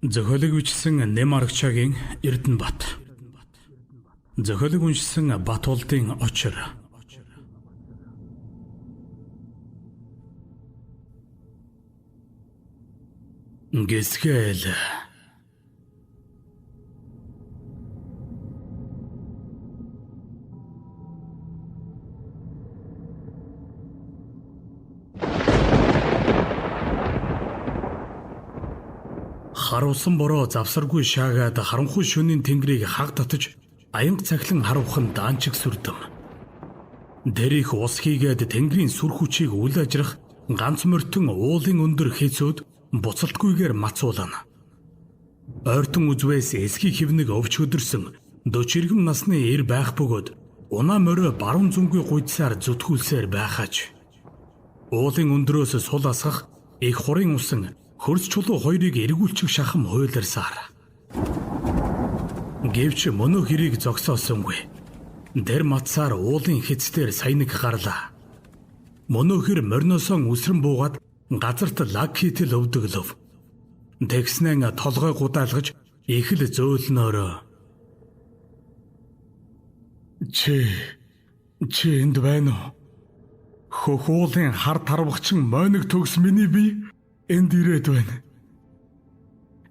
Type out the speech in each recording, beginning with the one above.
Зохиолыг бичсэн Нэм Арагчаагийн Эрдэнэбат. Зохиолыг уншсан Батулдын Очир. Гисгэл. Харуулсан бороо завсаргүй шаагаад харанхуй шөнийн тэнгэрийг хаг татаж аянга цахилан харвхан даанчиг сүрдэм. Тэр их ус хийгээд тэнгэрийн сүр хүчийг үл ажрах ганц мөртөн уулын өндөр хэзүүд буцалтгүйгээр мацуулана. Ойртон үзвээс эсхий хивнэг өвч хөдөрсөн 40 иргэм насны эр байх бөгөөд унаа морио баруун зөнгүй гуйдсаар зүтгүүлсээр байхаж. Уулын өндрөөс сул асгах их хурын усан хөрс чулуу хоёрыг эргүүлчих шахам хуйларсаар. Гэвч мөнөө хэрийг зогсоосонгүй. Тэр матсаар уулын хэцдээр саянаг гарлаа. Мөнөө хэр мориносон үсрэн буугаад газарт лаг хийтэл өвдөглөв. Тэгснэн толгой гудаалгаж их л зөөлнөөрөө. Чи энд байна уу? Хөх уулын хар тарвагчин мойног төгс миний бие энд ирээд байна.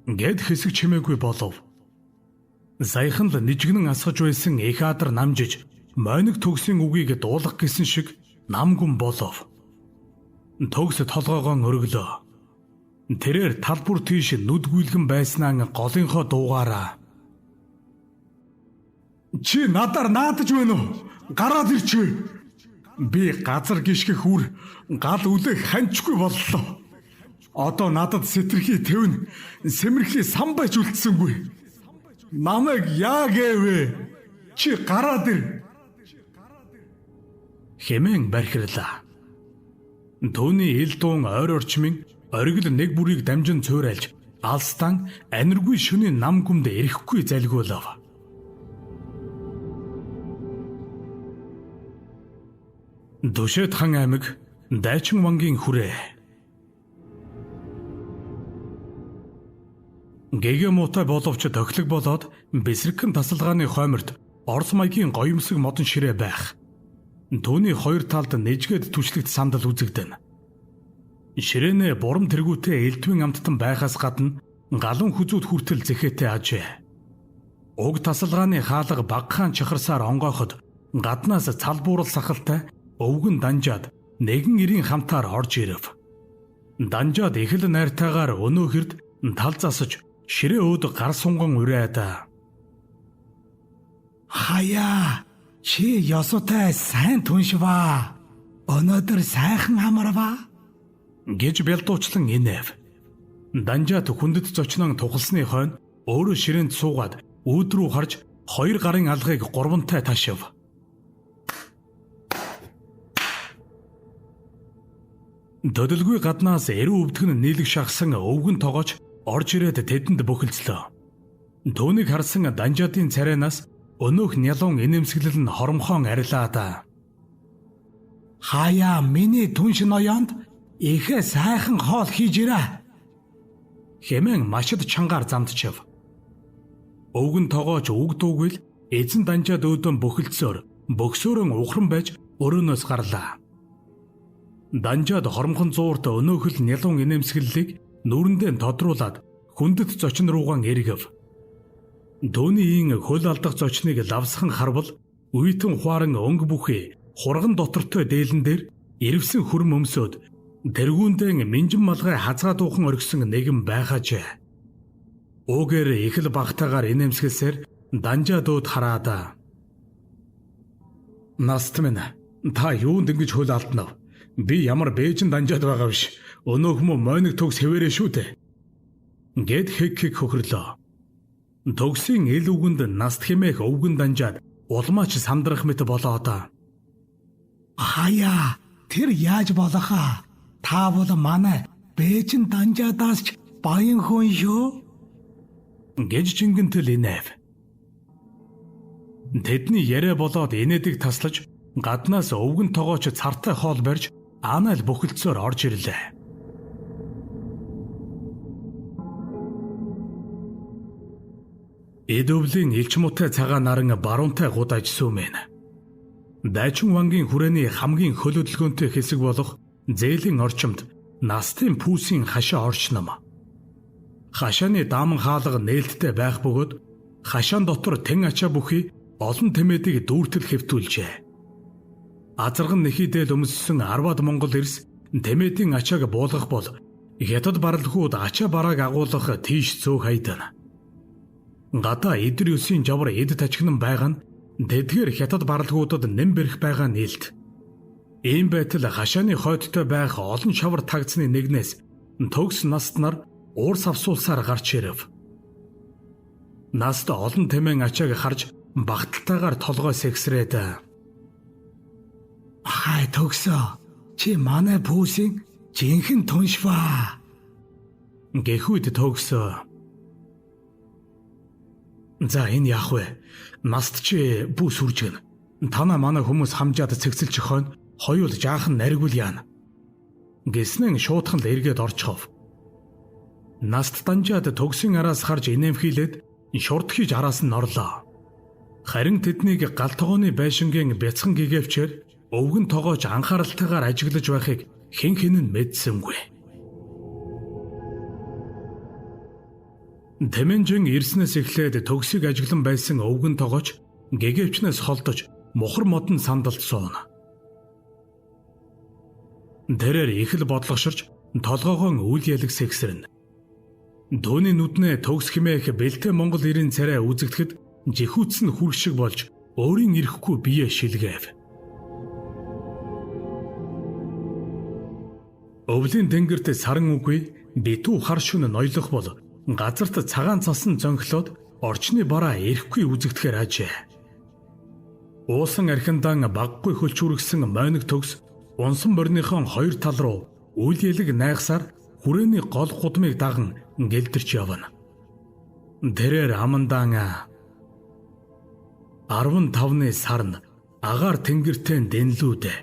Гэт хэсэг чимээгүй болов. Саяхан л нижигнэн асгаж байсан их адар намжиж мойног төгсийн үгийг дуулах гэсэн шиг намгүн болов. Төгс толгоогоон өргөлөө. Тэрээр тал бүр тийш нүд гүйлгэн байснаа голынхоо дуугаараа. Чи надаар наадаж байна уу? Гараад ирч. Би газар гიშгэх үр гал үлэх ханчгүй боллоо. Одоо надад сэтэрхий тэвн сэмэрхий сан байж үлдсэнгүй. Намайг яа гээвэ? Чи гараад ир. Хэмээн бархирлаа. Түүний ил дуун ойр орчмын оргил нэг бүрийг дамжин цуурайлж алстан аниргүй шөнийн нам гүмд эрэхгүй залгиулав. Дүшэт хан аймаг Дайчин вангийн хүрээ. Гэгэ муутай боловч тохилог болоод бэсрэгхэн тасалгааны хойморт Орос маягийн гоёмсог модон ширээ байх. Түүний хоёр талд нэжгээд түшлэгт сандал үзэгдэнэ. Ширээнээ бурам тэргүүтэй элдвийн амттан байхаас гадна галуун хүзүүд хүртэл зэхээтэй ажээ. Уг тасалгааны хаалга багахан чахарсаар онгойход гаднаас цал буурал сахалтай өвгөн данжаад нэгэн эрийн хамтаар орж ирэв. Данжаад их л найртайгаар өнөөхөрд тал засаж ширээ өөд гар сунган урайд. Хаяа чи ёсотой сайн түншваа. Өнөөдөр сайхан амарваа гэж бялдуучлан инээв. Данжаад хүндэт зочнон тухалсны хойно өөрөө ширээнд суугаад үүд рүү харж хоёр гарын алгыг гурвантай ташив. Төдөлгүй гаднаас эрүү өвдгөн нийлэг шахсан өвгөн тогооч орж ирээд тэдэнд бөхөлцлөө. Түүнийг харсан Данжаадын царайнаас өнөөх нялуун инээмсэглэл нь хоромхон арилаа. Хаяа миний түнш ноёонд ихэ сайхан хоол хийж ирээ хэмээн машид чангаар замдчив. Өвгөн тогооч үг дуугүй л эзэн Данжаад өөдөн бөхөлдсөөр бөксөөрөн ухран байж өрөөнөөс гарлаа. Данжаад хоромхон зуурт өнөөхөл нялуун инээмсэглэлийг нүрэндээ тодруулаад хүндэт зочин руугаан эргэв. Түүний ийн хөл алдах зочныг лавсхан харвал үейтэн хуаран өнгө бүхий хурган дотортой дээлэн дээр эрвсэн хөрм өмсөөд тэргүүндэн минжин малгай хазгаа дуухан оргисон нэгэн байхаажээ. Уугээр их л багтаагаар инээмсэглсээр Данжаа дөөд хараад. Наст минь та юунд ингэж хөл алднав? Би ямар бээжин данжаад байгаа биш. Өнөөх мө мойног төгс хэвээрээ шүү дээ. Гэт хэг хэг хөхрлөө. Төгсийн эл үгэнд наст хэмээх өвгөн данжаад улмаач сандрах мэт болоод. Хаяа тэр яаж болох аа? Та бол манай бээжин данжаадаас ч баян хүн шүү гэж жингэнтэл инээв. Тэдний яриа болоод инээдэг таслаж гаднаас өвгөн тогооч цартай хоол барьж анаал бөхөлдсөөр орж ирлээ. Эд өвлийн элч муутай цагаан наран баруунтай гудаж сүмэн. Дайчин вангийн хүрээний хамгийн хөлөдлгөөнтэй хэсэг болох зээлийн орчимд настын пүүсийн хашаа орчном. Хашааны дааман хаалга нээлттэй байх бөгөөд хашаан дотор тэн ачаа бүхий олон тэмээдийг дүүртэл хэвтүүлжээ. Азарган нэхийдэл өмссөн 10-аад монгол эрс тэмээдийн ачааг буулгах бол хятад баралхууд ачаа барааг агуулгах тийш цөөх хайдана. Гадаа эдэр ёсын жавар эд тачигнан байгаа нь тэдгээр хятад баралгуудад нэм бэрх байгаа нийлд. Ийм байтал хашааны хойдтой байх олон шавар тагцны нэгнээс төгс наст нар уур савсуулсаар гарч ирэв. Наст олон тэмээн ачааг харж багталтайгаар толгой сэгсрээд "Хай төгсөө, чи манай пүүсийн жинхэнэ тунш ба" гэх үед төгсөө. "За энэ яах вэ? Наст чи бүү сүрж гэн. Танаа манай хүмүүс хамжаад цэгцэлж хойно хоёул жаахан наригвал яана" гэснэн шуудхан л эргээд орчихов. Наст данжаад төгсийн араас харж инээмхийлээд шурд хийж араас нь орлоо. Харин тэднийг гал тогооны байшингийн бяцхан гэгэвчээр өвгөн тогооч анхааралтайгаар ажиглаж байхыг хэн хэн нь мэдсэнгүй. Тэмэнжин ирснээс эхлээд төгсийг ажиглан байсан өвгөн тогооч гэгэвчнээс холдож мухар модон сандалд сууна. Тэрээр их л бодлогоширч толгоогоон үл ялэг сэгсэрнэ. Түүний нүднээ төгс химээх бэлтэ Монгол эрийн царай үзэгдэхэд жихүүц нь хүрх шиг болж өөрийн ирэхгүй бие шилгээв. Өвлийн тэнгэрт саран үгүй битүү хар шүн ноёлох бол газарт цагаан цасан зөнхлөөд орчны бараа эрэхгүй үзэгдэхээр ажээ. Уусан архиндаан баггүй хөлчүүргсэн мойног төгс унсан морьныхон хоёр тал руу үл ялэг найхсаар хүрээний гол гудмыг даган гэлдэрч явна. Тэрээр амандаан 15-ны сарн агаар тэнгэртэй дэнлүүдэ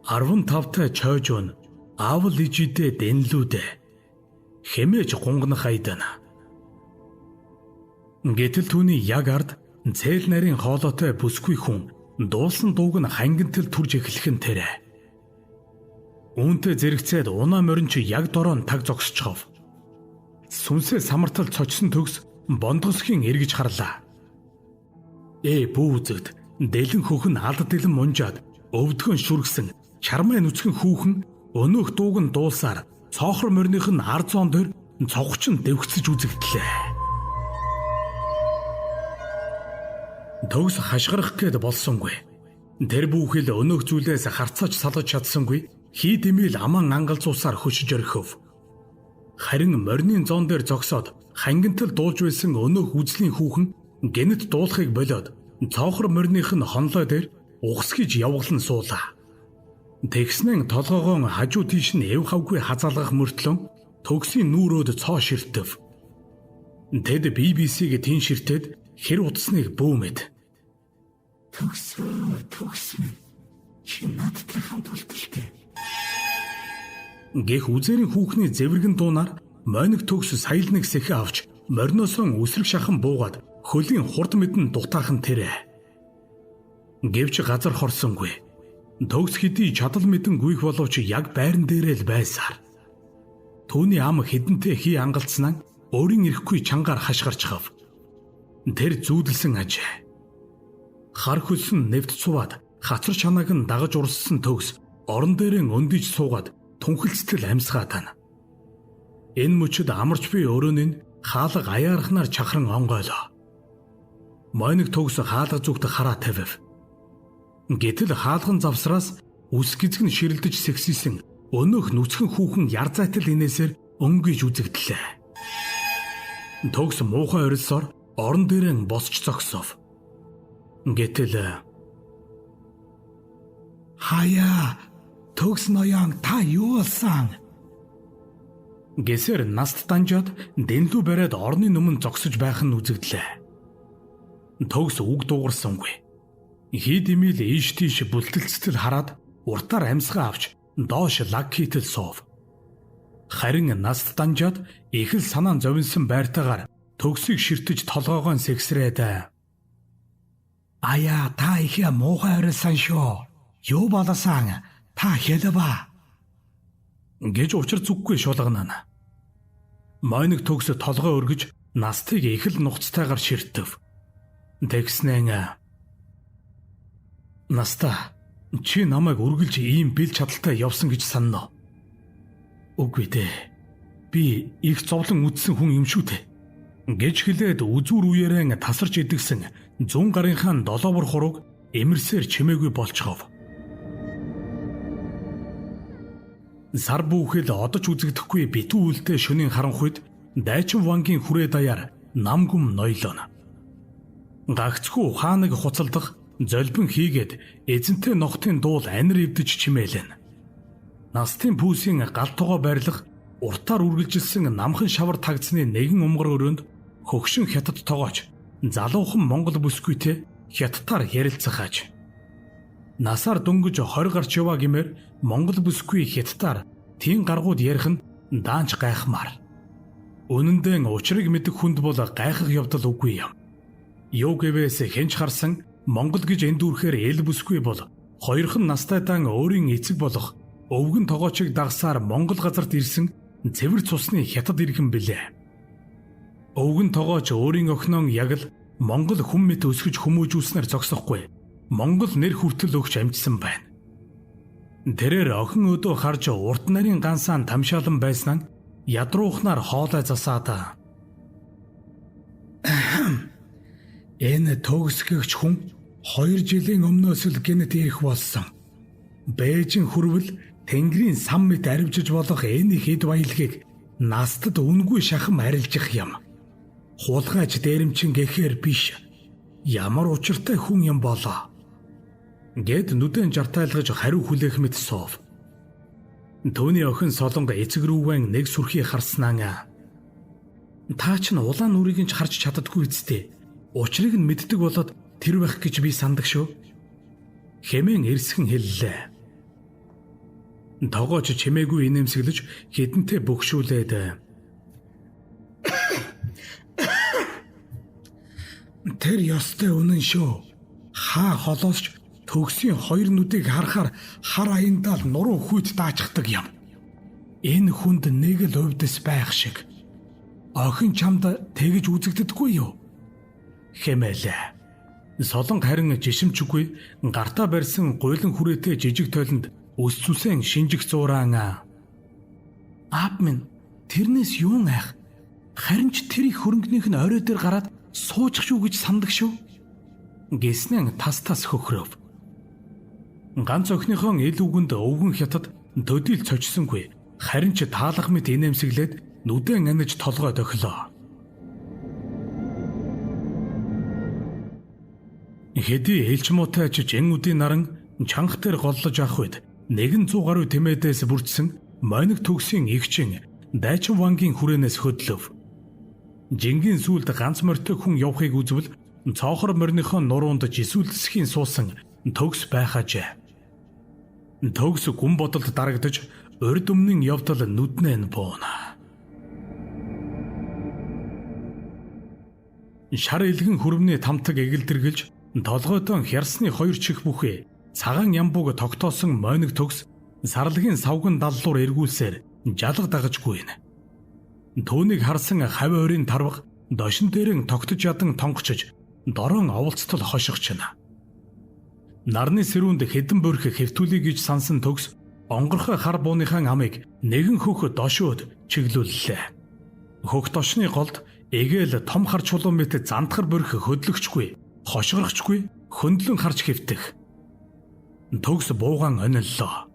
15-тай чойжон аавал ижидэ дэнлүүдэ хэмээж гунганах айдана. Гэтэл түүний яг ард цээл нарийн хоолойтой бүсгүй хүн дуулсан дууг нь хангинтал төрж эхлэх нь тэрэ. Үүнтэй зэрэгцээд унаа морин чи яг дороо нь таг зогсчихов. Сүнсээ самартал цочсон төгс бондгосхийн эргэж харлаа. Ээ бүү үзэгд дэлэн хөхөн алд дэлэн мунжаад өвдгөн шүргсэн чармай нүцгэн хүүхэн өнөөх дууг нь дуулсаар цоохор морных нь ар зоон дээр цогч нь дэвхцэж үзэгдлээ. Төгс хашгирах гээд болсонгүй. Тэр бүхэл өнөөх зүйлээс харцааж салгаж чадсангүй хий дэмэл аман ангалзуусаар хөшиж орхив. Харин морины зоон дээр зогсоод хангинтал дуулж байсан өнөөх үзлийн хүүхэн гэнэт дуулахыг болиод цоохор морных нь хонлой дээр ухсгийж явгалан суулаа. Тэгснэн толгоогоон хажуу тийш нь эв хавгүй хазаалгах мөртлөө төгсийн нүүрөөд цоо ширтэв. Тэд BBC-г тэн ширтээд хэр утасныг бүүмэд. Төгсөө, төгс минь. Чи надтай хамт үлдэлтэй. Гэх үзээрийн хүүхний зэвэргэн дуунаар мойног төгс саял нэг сэхэ авч мориносон үсрэг шахан буугаад хөлийн хурд мэдэн дутаахан тэрэ. Гэвч газар хорсонгүй. Төгс хэдий чадал мэдэн гүйх боловч яг байран дээрээ л байсаар. Түүний ам хэдэнтэй хий ангалцсанаа өөрийн ирэхгүй чангаар хашгирчхав. Тэр зүүдэлсэн ажээ. Хар хөлсөн нэвт цуваад хацар чанааг нь дагаж урссан төгс орон дээрэн өндөж суугаад түнхэлцтэл амьсгаа тана. Энэ мөчөд амарч би өрөөний нь хаалга аяархнаар чахран онгойлоо. Мойног төгс хаалга зүгт хараа тавив. Гэтэл хаалган завсраас үс гизэг нь ширэлдэж сэгсийсэн өнөөх нүцгэн хүүхэн яр зайтал инээсээр өнгөж үзэгдлээ. Төгс муухай орилсоор орон дээрэн босч зогсов. Гэтэл хаяа төгс ноён та юу болсон? Гэсээр наст данжаад дэнлүү бариад орны нүмэн зогсож байх нь үзэгдлээ. Төгс үг дуугарсангүй. Хий дэмэл ийш тийш бүлтэлцтэл хараад уртаар амьсгаа авч доош лаг хийтэл суув. Харин наст данжаад их л санаан зовинсон байртайгаар Төгсийг ширтэж толгоогоо сэгсрээд "Аяа, та ихээ муухай орилсан шүү. Юу болосон? Та хэлвэ" гэж учир зүггүй шулганана. Мойног төгс толгой өргөж настыг их л нухацтайгаар ширтэв. Тэгснэн "Наста, чи намайг үргэлж ийм бэл чадалтай явсан гэж санана уу?" "Үгүй дээ. Би их зовлон үдсэн хүн юм шүү дээ" гэж хэлээд үзүүр үеэрэн тасарч идэгсэн зүүн гарынхаа долоовор хурууг эмэрсээр чимээгүй болчихов. Сар бүүхэл одож үзэгдэхгүй битүү үлдээ шөнийн харанхуйд Дайчин вангийн хүрээ даяар нам гүм ноёлоно. Гагцхүү хааныг хуцалдах золбин хийгээд эзэнтэй нохтын дуул анир эвдэж чимээлэн. Настын пүүсийн гал тогоо байрлах уртаар үргэлжилсэн намхан шавар тагцны нэгэн умгар өрөөнд хөгшин хятад тогооч залуухан монгол бүсгүйтэй хятадаар ярилцахааж. Насаар дөнгөж 20 гарч яваа гэмээр монгол бүсгүй хятадаар тийм гаргууд ярих нь даанч гайхмаар. Үнэн дээр учрыг мэдэх хүнд бол гайхах явдал үгүй юм. Юу гэвээс хэнч харсан монгол гэж эндүүрхээр эл бүсгүй бол хоёрхан настайдаан өөрийн эцэг болох өвгөн тогоочийг дагсаар монгол газарт ирсэн цэвэр цусны хятад иргэн билээ. Өвгөн тогооч өөрийн охиноо яг л монгол хүн мэт өсгөж хүмүүжүүлснээр зогсохгүй монгол нэр хүртэл өгч амжсан байна. Тэрээр охин өдөө харж урт нарийн гансаан тамшаалан байсан ядруухнаар хоолой засаад "Энэ төгсгөгч хүн 2 жилийн өмнөөс л гэнэт ирэх болсон. Бээжин хөрвөл Тэнгэрийн сан мэт аривжиж болох энэ их эд баялагийг настад үнгүй шахам арилжих юм. Хулгайч дээрэмчин гэхээр биш. Ямар учиртай хүн юм болоо" гэд нүдэн жартайлгаж хариу хүлээх мэт суув. Түүний охин Солонго эцэг рүүгэн нэг сүрхий харснаа "Та ч улаан нүрийг нь ч харж чаддаггүй үсттэй. Учрыг нь мэддэг болоод тэр байх гэж би сандаг шүү" хэмээн эрсхэн хэллээ. Тогооч чимээгүй инээмсэглэж хідэнтэй бөгшүүлээд "Тэр ёстой үнэн шүү. Хаа холоос ч төгсийн хоёр нүдийг харахаар хар аяндаа л нуруу хүйт даачдаг юм. Энэ хүнд нэг л увдис байх шиг. Охин чамд тэгж үзэгддэггүй юу?" хэмээлээ. Солонго харин жишимчгүй гартаа барьсан гуйлан хүрээтэй жижиг тойлонд өс зүсэн шинжих зураан "Аав минь, тэрнээс юун айх? Харин ч тэр их хөрөнгөнийх нь орой дээр гараад суучих шүү гэж сандаг шүү" гэснэн тас тас хөхрөв. Ганц охиныхон эл үгэнд өвгөн хятад төдийл цочсонгүй харин ч таалах мэт инээмсэглээд нүдэн аниж толгой дохилоо. Хэдий элч муутай ч жин үдийн наран чанх дээр голлож авах үед 100 гаруй тэмээдээс бүрдсэн мониг төгсийн эгчин Дайчин вангийн хүрээнээс хөдлөв. Жингийн сүүлд ганц морьтой хүн явахыг үзвэл цоохор мориныхоо нуруунд жисүүлсхийн суусан төгс байхаажээ. Төгс гүн бодолд дарагдаж урд өмнө явдал нүднээ нь бууна. Шар элгэн хүрмний тамтаг эгэлдэргэлж толгойтон хярсны хоёр чих бүхий цагаан ямбуг тогтоосон мониг төгс сарлагын савган даллуур эргүүлсээр жалга дагажгүй нь. Түүнийг харсан хавь ойрын тарвага дошин дээрэн тогтож ядан тонгочж дорон оволцтол хошигчна. Нарны сэрүүнд хэдэн бүрх хэвтүүлье гэж сансан төгс онгорхой хар бууныхаа амыг нэгэн хөх дошиод чиглүүллээ. Хөх дошны голд эгээл том хар чулуун мэт зантхар бүрх хөдлөгчгүй, хошигрохчгүй хөндлөн харж хэвтэх. Төгс буугаан ониллоо.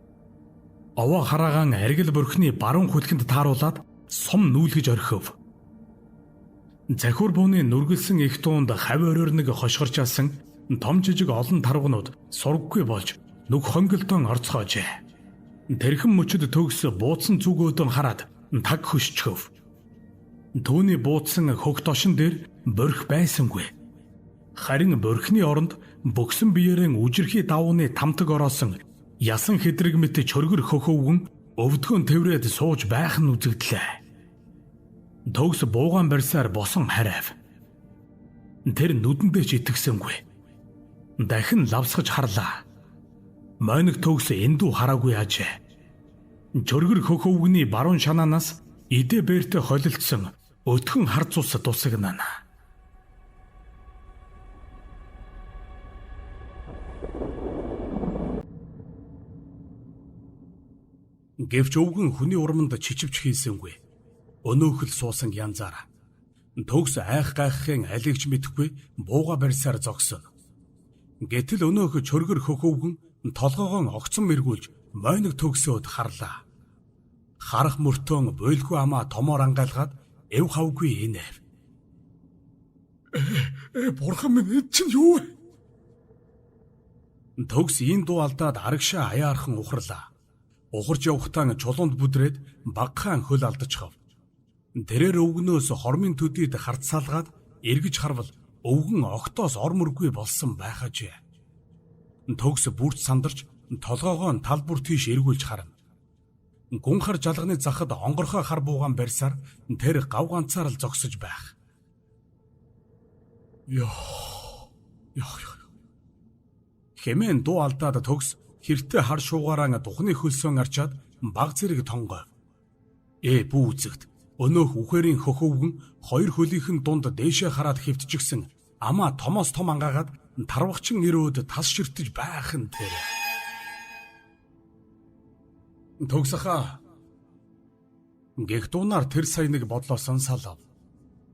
Овоо хараагаан аргил бүрхний баруун хүлхэнд тааруулаад сум нүүлгэж орхив. Захиур бууны нүргэлсэн их туунд хавь оройр нэг хошгорч алсан том жижиг олон тарвагнууд сургаггүй болж нүх хонголдон орцгоожээ. Тэрхэн мөчөд төгс бууцсан зүгөөдөн хараад таг хөшчгөв. Түүний бууцсан хөх дошин дээр борх байсангүй. Харин борхны оронд бөгсөн биеэрэн үжирхий давууны тамтаг ороосон ясан хэдрэг мэт чөргөр хөхөвгөн өвдгөн тэврээд сууж байх нь үзэгдлээ. Төгс буугаан барьсаар босон харайв. Тэр нүдэндээ ч итгэсэнгүй. Дахин лавсгаж харлаа. Мониг төгс эндүү хараагүй ажээ. Чөргөр хөх өвгөний баруун шанаанаас идэ бээртэй холилдсон өтгөн хар цус тусагнана. Гэвч өвгөн хүний урманд чичвч хийсэнгүй. Өнөөхөл суусан янзаараа. Төгс айх гайхахын алийг ч мэдэхгүй бууга барьсаар зогсон. Гэтэл өнөөх чөргөр хөх өвгөн толгоогоон огцон мэргүүлж мойног төгсөөд харлаа. Харах мөртөө буйлгүй амаа томоор ангайлгаад эв хавгүй инээв. Бурхан минь, энэ чинь юу вэ? Төгс ийм дуу алдаад арагшаа аяархан ухарлаа. Ухарч явхдаа чулуунд бүдрээд багахан хөл алдчихав. Тэрээр өвгнөөс хормын төдийд харцсаалгаад эргэж харвал өвгөн огтоос ор мөргүй болсон байхажээ. Төгс бүрч сандарч толгоогоо тал бүр тийш эргүүлж харна. Гүнхар жалганы захад онгорхой хар буугаан барьсаар тэр гав ганцаар л зогсож байх. Ёо. Ёо. Хэмээн дуу алдаад төгс хэртэ хар шуугаараа духны хөлсөн арчаад баг зэрэг тонгойв. Бүү үзэгт өнөөх үхэрийн хөх өвгөн хоёр хөлийнх нь дунд дээшээ хараад хэвтчихсэн амаа томоос том ангаагаад тарвагчин нэрөөд тас ширтэж байх нь тэр. Төгсөхөө гэх дуунаар тэр сая нэг бодлоосон салав.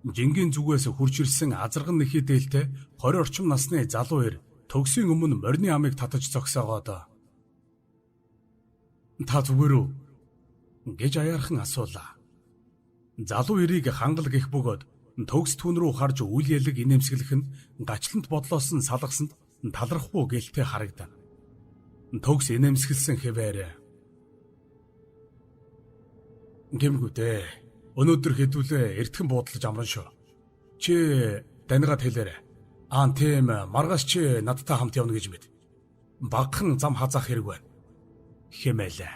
Жингийн зүгээс хурж ирсэн азарган нэхий дээлтэй 20 орчим насны залуу эр төгсийн өмнө морины амыг татаж зогсоогоод та зүгээр үү гэж аяархан асуулаа. Залуу эрийг хангал гэх бөгөөд төгс түн рүү харж үл ялэг инээмсэглэх нь гачлант бодлоос нь салгасанд талархуу гэлтэй харагдана. Төгс инээмсэглсэн хэвээр гэмгүй дээ. Өнөөдөр хэдүүлээ эртхэн буудлаж амран шүү. Чи данигаад хэлээрэй. Аа тийм, маргааш чи надтай хамт явна гэж мэд. Багахан зам хазаах хэрэг байна. Хэмээлээ.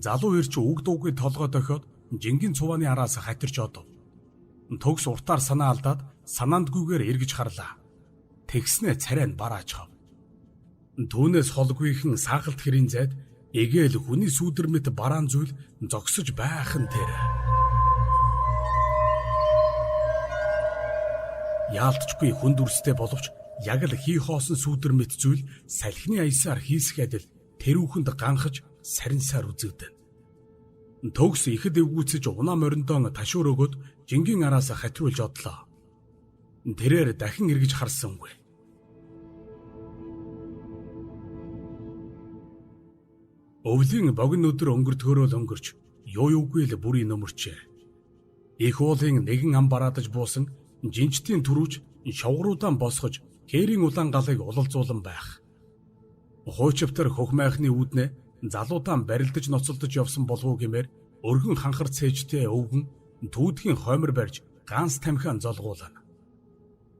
Залуу ирч үг дуугүй толгой дохиод жингийн цувааны араас хатирч одов. Төгс уртаар санаа алдаад санаандгүйгээр эргэж харлаа. Тэгснээ царай нь бараачхав. Түүнээс холгүйхэн саахалт хэрийн зайд эгээл хүний сүүдэр мэт бараан зүйл зогсож байх нь тэр. Яалтчгүй хүн дүрстэй боловч яг л хий хоосон сүүдэр мэт зүйл салхины аясаар хийсэх адил тэрүүхэнд ганхаж сарнсаар үзэгдэнэ. Төгс ихэд эвгүүцэж унаа мориндон ташуур өгөөд жингийн араас хатриулж одлоо. Тэрээр дахин эргэж харсангүй. Өвлийн богино өдөр өнгөрдгөөрөө л өнгөрч юу юугүй л бүрийн нөмөрчээ. Их уулын нэгэн ам бараадаж буусан жинчтийн түрүүч шовгоруудаан босгож хээрийн улаан галыг улалзуулан байх. Хуучвтар хөх майхны үүднээ залуудаан барилдаж ноцолдож явсан болов уу гэмээр өргөн ханхар цээжтэй өвгөн түүдхийн хоймор барьж ганц тамхиан золгуулна.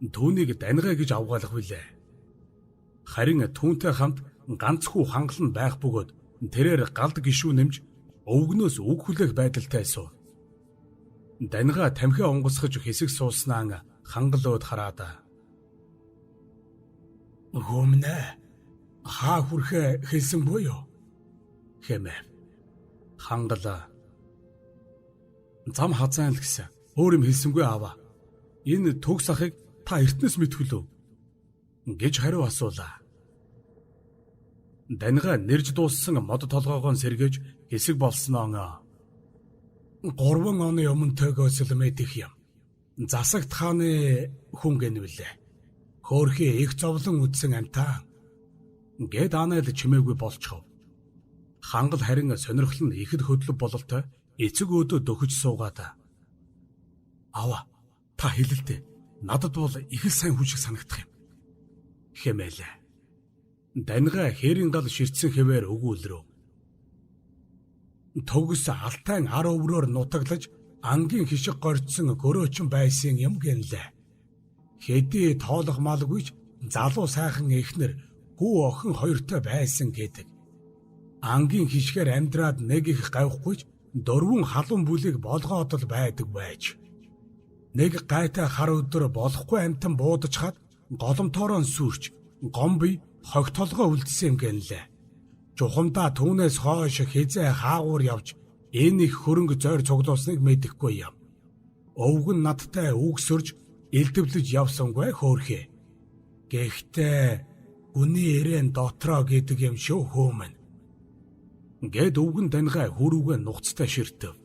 Түүнийг данигай гэж авгаалах билээ. Харин түүнтэй хамт ганцхүү хангалан байх бөгөөд тэрээр галд гишүү нэмж өвгнөөс үг хүлээх байдалтай суув. Данига тамхи онгоцгож хэсэг сууснаа хангалууд хараад "Гүмнэ хаа хүрхээ хэлсэн буюу?" хэмэв. Хангал зам хазаан л гэсэн. Өөр юм хэлсэнгүй аава. Энэ төгс ахыг та эртнээс мэдхүлөө гэж хариу асуулаа. Данига нэрж дууссан мод толгоогоо сэргээж хэсэг болсноо. 3 оны өмнө төгөөс л мэдэх юм. Засагт хааны хүн гэнвлээ. Хөөхий их зовлон үдсэн амтаа. Гэд анайл чимээгүй болчихов. Хангал харин сонирхол нь ихэд хөдлөв бололтой эцэг өөдөө дөхөж суугаад "Аваа, та хэлэлтэй. Надад бол их л сайн хүн шиг санагдах юм" хэмээлээ. Данига хээрийн гал ширтсэн хэвээр өгүүлрөө. Төгс алтайн ар өврөөр нутаглаж ангийн хишиг горьдсон гөрөөчин байсан юм гэнлээ. Хэдий тоолох малгүй ч залуу сайхан эхнэр хүү охин хоёртой байсан гэдэг. Ангийн хишгээр амьдраад нэг их гавхгүй ч 4 халуун бүлийг болгоод л байдаг байж. Нэг гайтай хар өдөр болохгүй амтан буудаж хад голомтоороо сүрч гомби хог толгой үлдсэн юм гэнлээ. Жухамдаа түүнээс хойш хизээ хаагуур явж энэ их хөрөнгө зойр цуглуулсныг мэдэхгүй юм. Өвгөн надтай үг сөрж элдвлэж явсангүй хөөрхөө. Гэхдээ гүний ирээн дотроо гэдэг юм шүү хөмөн. Гэд өвгөн даньгаа хөрөвгөө нухацтай ширтэв.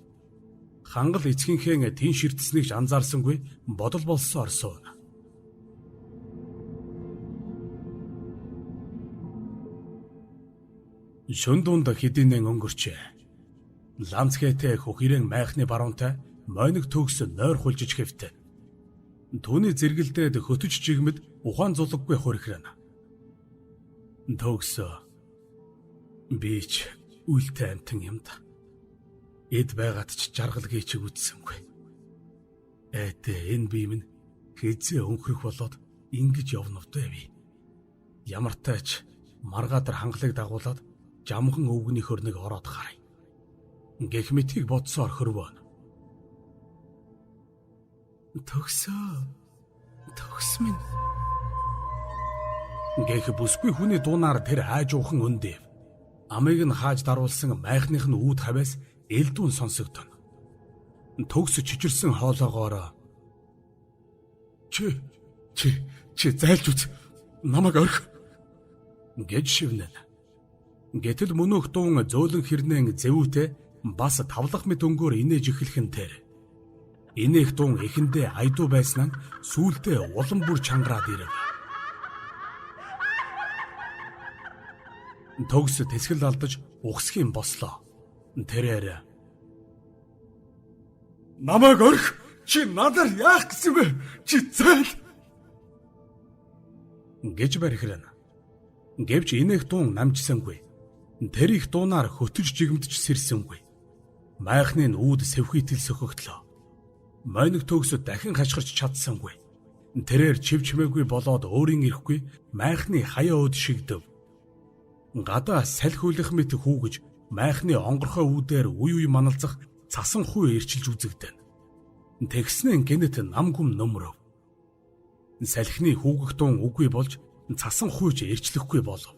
Хангал эцгийнхээ тэн ширтсэнийг ч анзаарсангүй бодол болсоор сууна. Шөн дунд хэдийнэн өнгөрчээ. Ланцгээтэй хөхирэн майхны баруунтай мойног төгс нойр хулжиж хэвтэ. Түүний зэрэгэлдээд хөтөж жигмэд ухаан зулггүй хөрхрэн. Төгс би ч үлтэй амтан юмд. Эд байгаад ч жаргал гээчиг үтсэнгүй. Эйтэй энэ бие минь хизээ өнхрөх болоод ингэж явнавтай би. Ямартай ч маргаатар хангалыг дагуулад жамхан өвгөний хөрнийг ороод харъя. Гэх мэтийг бодсоор хөрвөөн. Төгсөө. Төгс минь. Гэх бүсгүй хүний дуунаар тэр аажуухан өндөв. Амыг нь хааж даруулсан майхных нь үүд хавьяас элдүүн сонсогдоно. Төгс чичирсэн хоолоогоор чи чи чи зайлж үз. Намайг орхи гэж шивнэн. Гэтэл мөнөөх дуун зөөлөн хэрнэн зэвүүтэй бас тавлах мэт өнгөөр инээж эхлэх нь тэр. Инээх дуун эхэндээ айдуу байсан нь сүүлдээ улам бүр чангараад ирэв. Төгс тэсгэл алдаж ухсхийн бослоо. Тэрээр намайг орхи чи надаар яах гэсэн бэ? Чи зайл гэж бархирна. Гэвч инээх дуун намжсангүй. Тэр их дуунаар хөтөж жигмдэж сэрсэнгүй. Майхны нь үүд сэвхийтэл сөхөгдлөө. Мойног төгс дахин хашгирч чадсангүй. Тэрээр чив чимээгүй болоод өөрийн ирэхгүй майхны хаяа өөд шигдэв. Гадаа салхи хүлэх мэт хүүгэж майхны онгорхой үүдээр үе үе маналзах цасан хүй эрчилж үзэгдэнэ. Тэгснэн гэнэт нам гүм нөмрөв. Салхины хүүгэх дуун үгүй болж цасан хүйч эрчлэхгүй болов.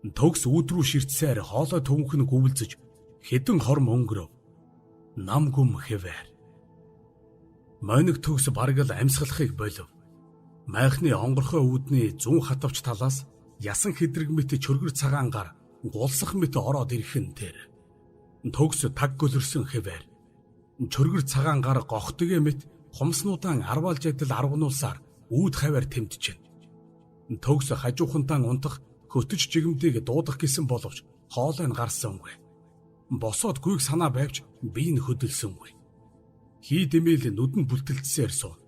Төгс үүд рүү ширтсээр хоолой төвөнх нь гүвэлзэж хэдэн хорм өнгөрөв. Нам гүм хэвээр. Мойног төгс бараг л амьсгалахыг болов. Майхны онгорхой үүдний зүүн хатавч талаас ясан хэдрэг мэт чөргөр цагаан гар гулсах мэт ороод ирэх нь тэр. Төгс таг гөлөрсөн хэвээр. Чөргөр цагаан гар гохтгee мэт хумснуудаан арваалж адил арвнуулсаар үүд хаваар тэмджэнэ. Төгс хажуухантаа унтах хөтөж жигмдийг дуудах гэсэн боловч хоолой нь гарсангүй. Босоод гүйг санаа байвч бие нь хөдөлсөнгүй. Хий дэмэл нүдэнд бүлтэлцсээр сууна.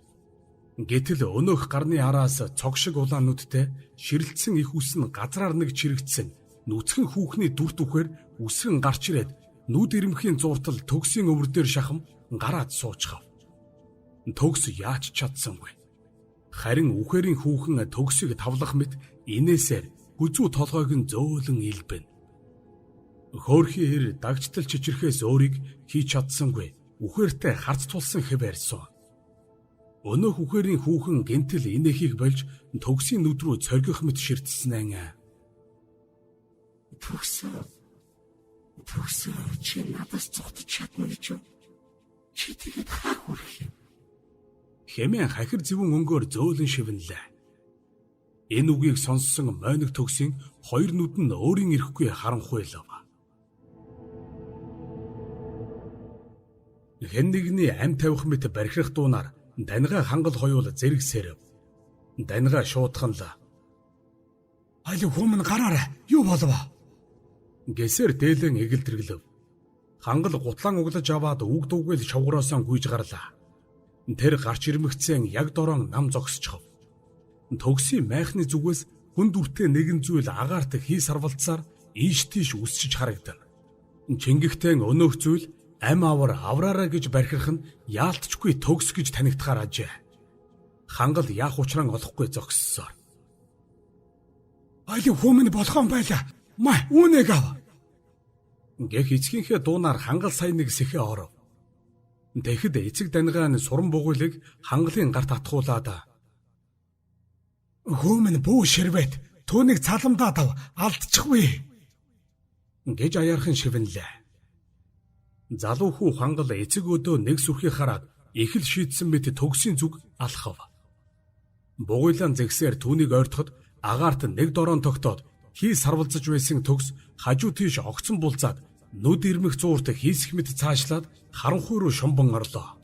Гэтэл өнөөх гарны араас цог шиг улаан нүдтэй ширэлтсэн их үс нь газраар нэг чирэгдсэн нүцгэн хүүхний дүр түхээр үсрэн гарч ирээд нүд ирэмхийн зууртал төгсийн өвөр дээр шахам гараад суучхав. Төгс яач чадсангүй. Харин үхэрийн хүүхэн төгсийг тавлах мэт инээсээр хүзүү толгойг нь зөөлөн илбэн. Хөөрхий хэр дагчтал чичрэхээс өөрийг хийж чадсангүй. Үхээртэй харц тулсан хэвээр суу. Өнөөх үхэрийн хүүхэн гинтэл инээхийг болж төгсийн нүд рүү цоргих мэт ширтснэн. Төгсөө. Төгсөө чи надаас зугтаж чадна гэж юу? Чи тэгэд хаа хүрэх юм? Хэмээн хахир зэвүүн өнгөөр зөөлөн шивнэлээ. Энэ үгийг сонссон мойног төгсийн хоёр нүд нь өөрийн ирэхгүй харанхуйлав. Хэн нэгний ам тавих мэт бархирах дуунаар даньгаа хангал хоёул зэрэгсэрэв. Даньгаа шуудхан л аль хүмүүн гараарай. Юу болов? Гэсээр дээлэн эгэлдрэглэв. Хангал гутлаан углаж аваад үг дуугүй л шовгороосоо гүйж гарлаа. Тэр гарч ирмэгцэн яг дорон нам зогсчихов. Төгсийн майхны зүгээс хүн дүртэй нэгэн зүйл агаарт хий сарвалцсаар ийш тийш үсчиж харагдана. Чингэгтэн өнөөх зүйл ам авар авраараа гэж бархирах нь яалтчгүй төгс гэж танигдахаар ажээ. Хангал яах учраа олохгүй зогссоор. Аль хүмүүн болгоон байлаа. Маа үүнийг ав. Гэх эцгийнхээ дуунаар хангал сайн нэг сэхэ оров. Тэгэхэд эцэг дангаа нь суран бугуйлыг хангалын гарт атгуулад "Хөөмн бүү ширвэт түүнийг цаламдаа дав алдчихгүй" гэж аяархан шивнэлээ. Залуу хүү хангал эцэг өдөө нэг сүрхий хараад их л шийдсэн мэт төгсийн зүг алхав. Бугуйлан зэгсээр түүнийг ойртоход агаарт нэг дорон тогтоод хий сарвалзаж байсан төгс хажуу тийш огцон булзаад нүд ирмэх зуурт хийсэх мэт цаашлаад харанхуй руу шумбан орлоо.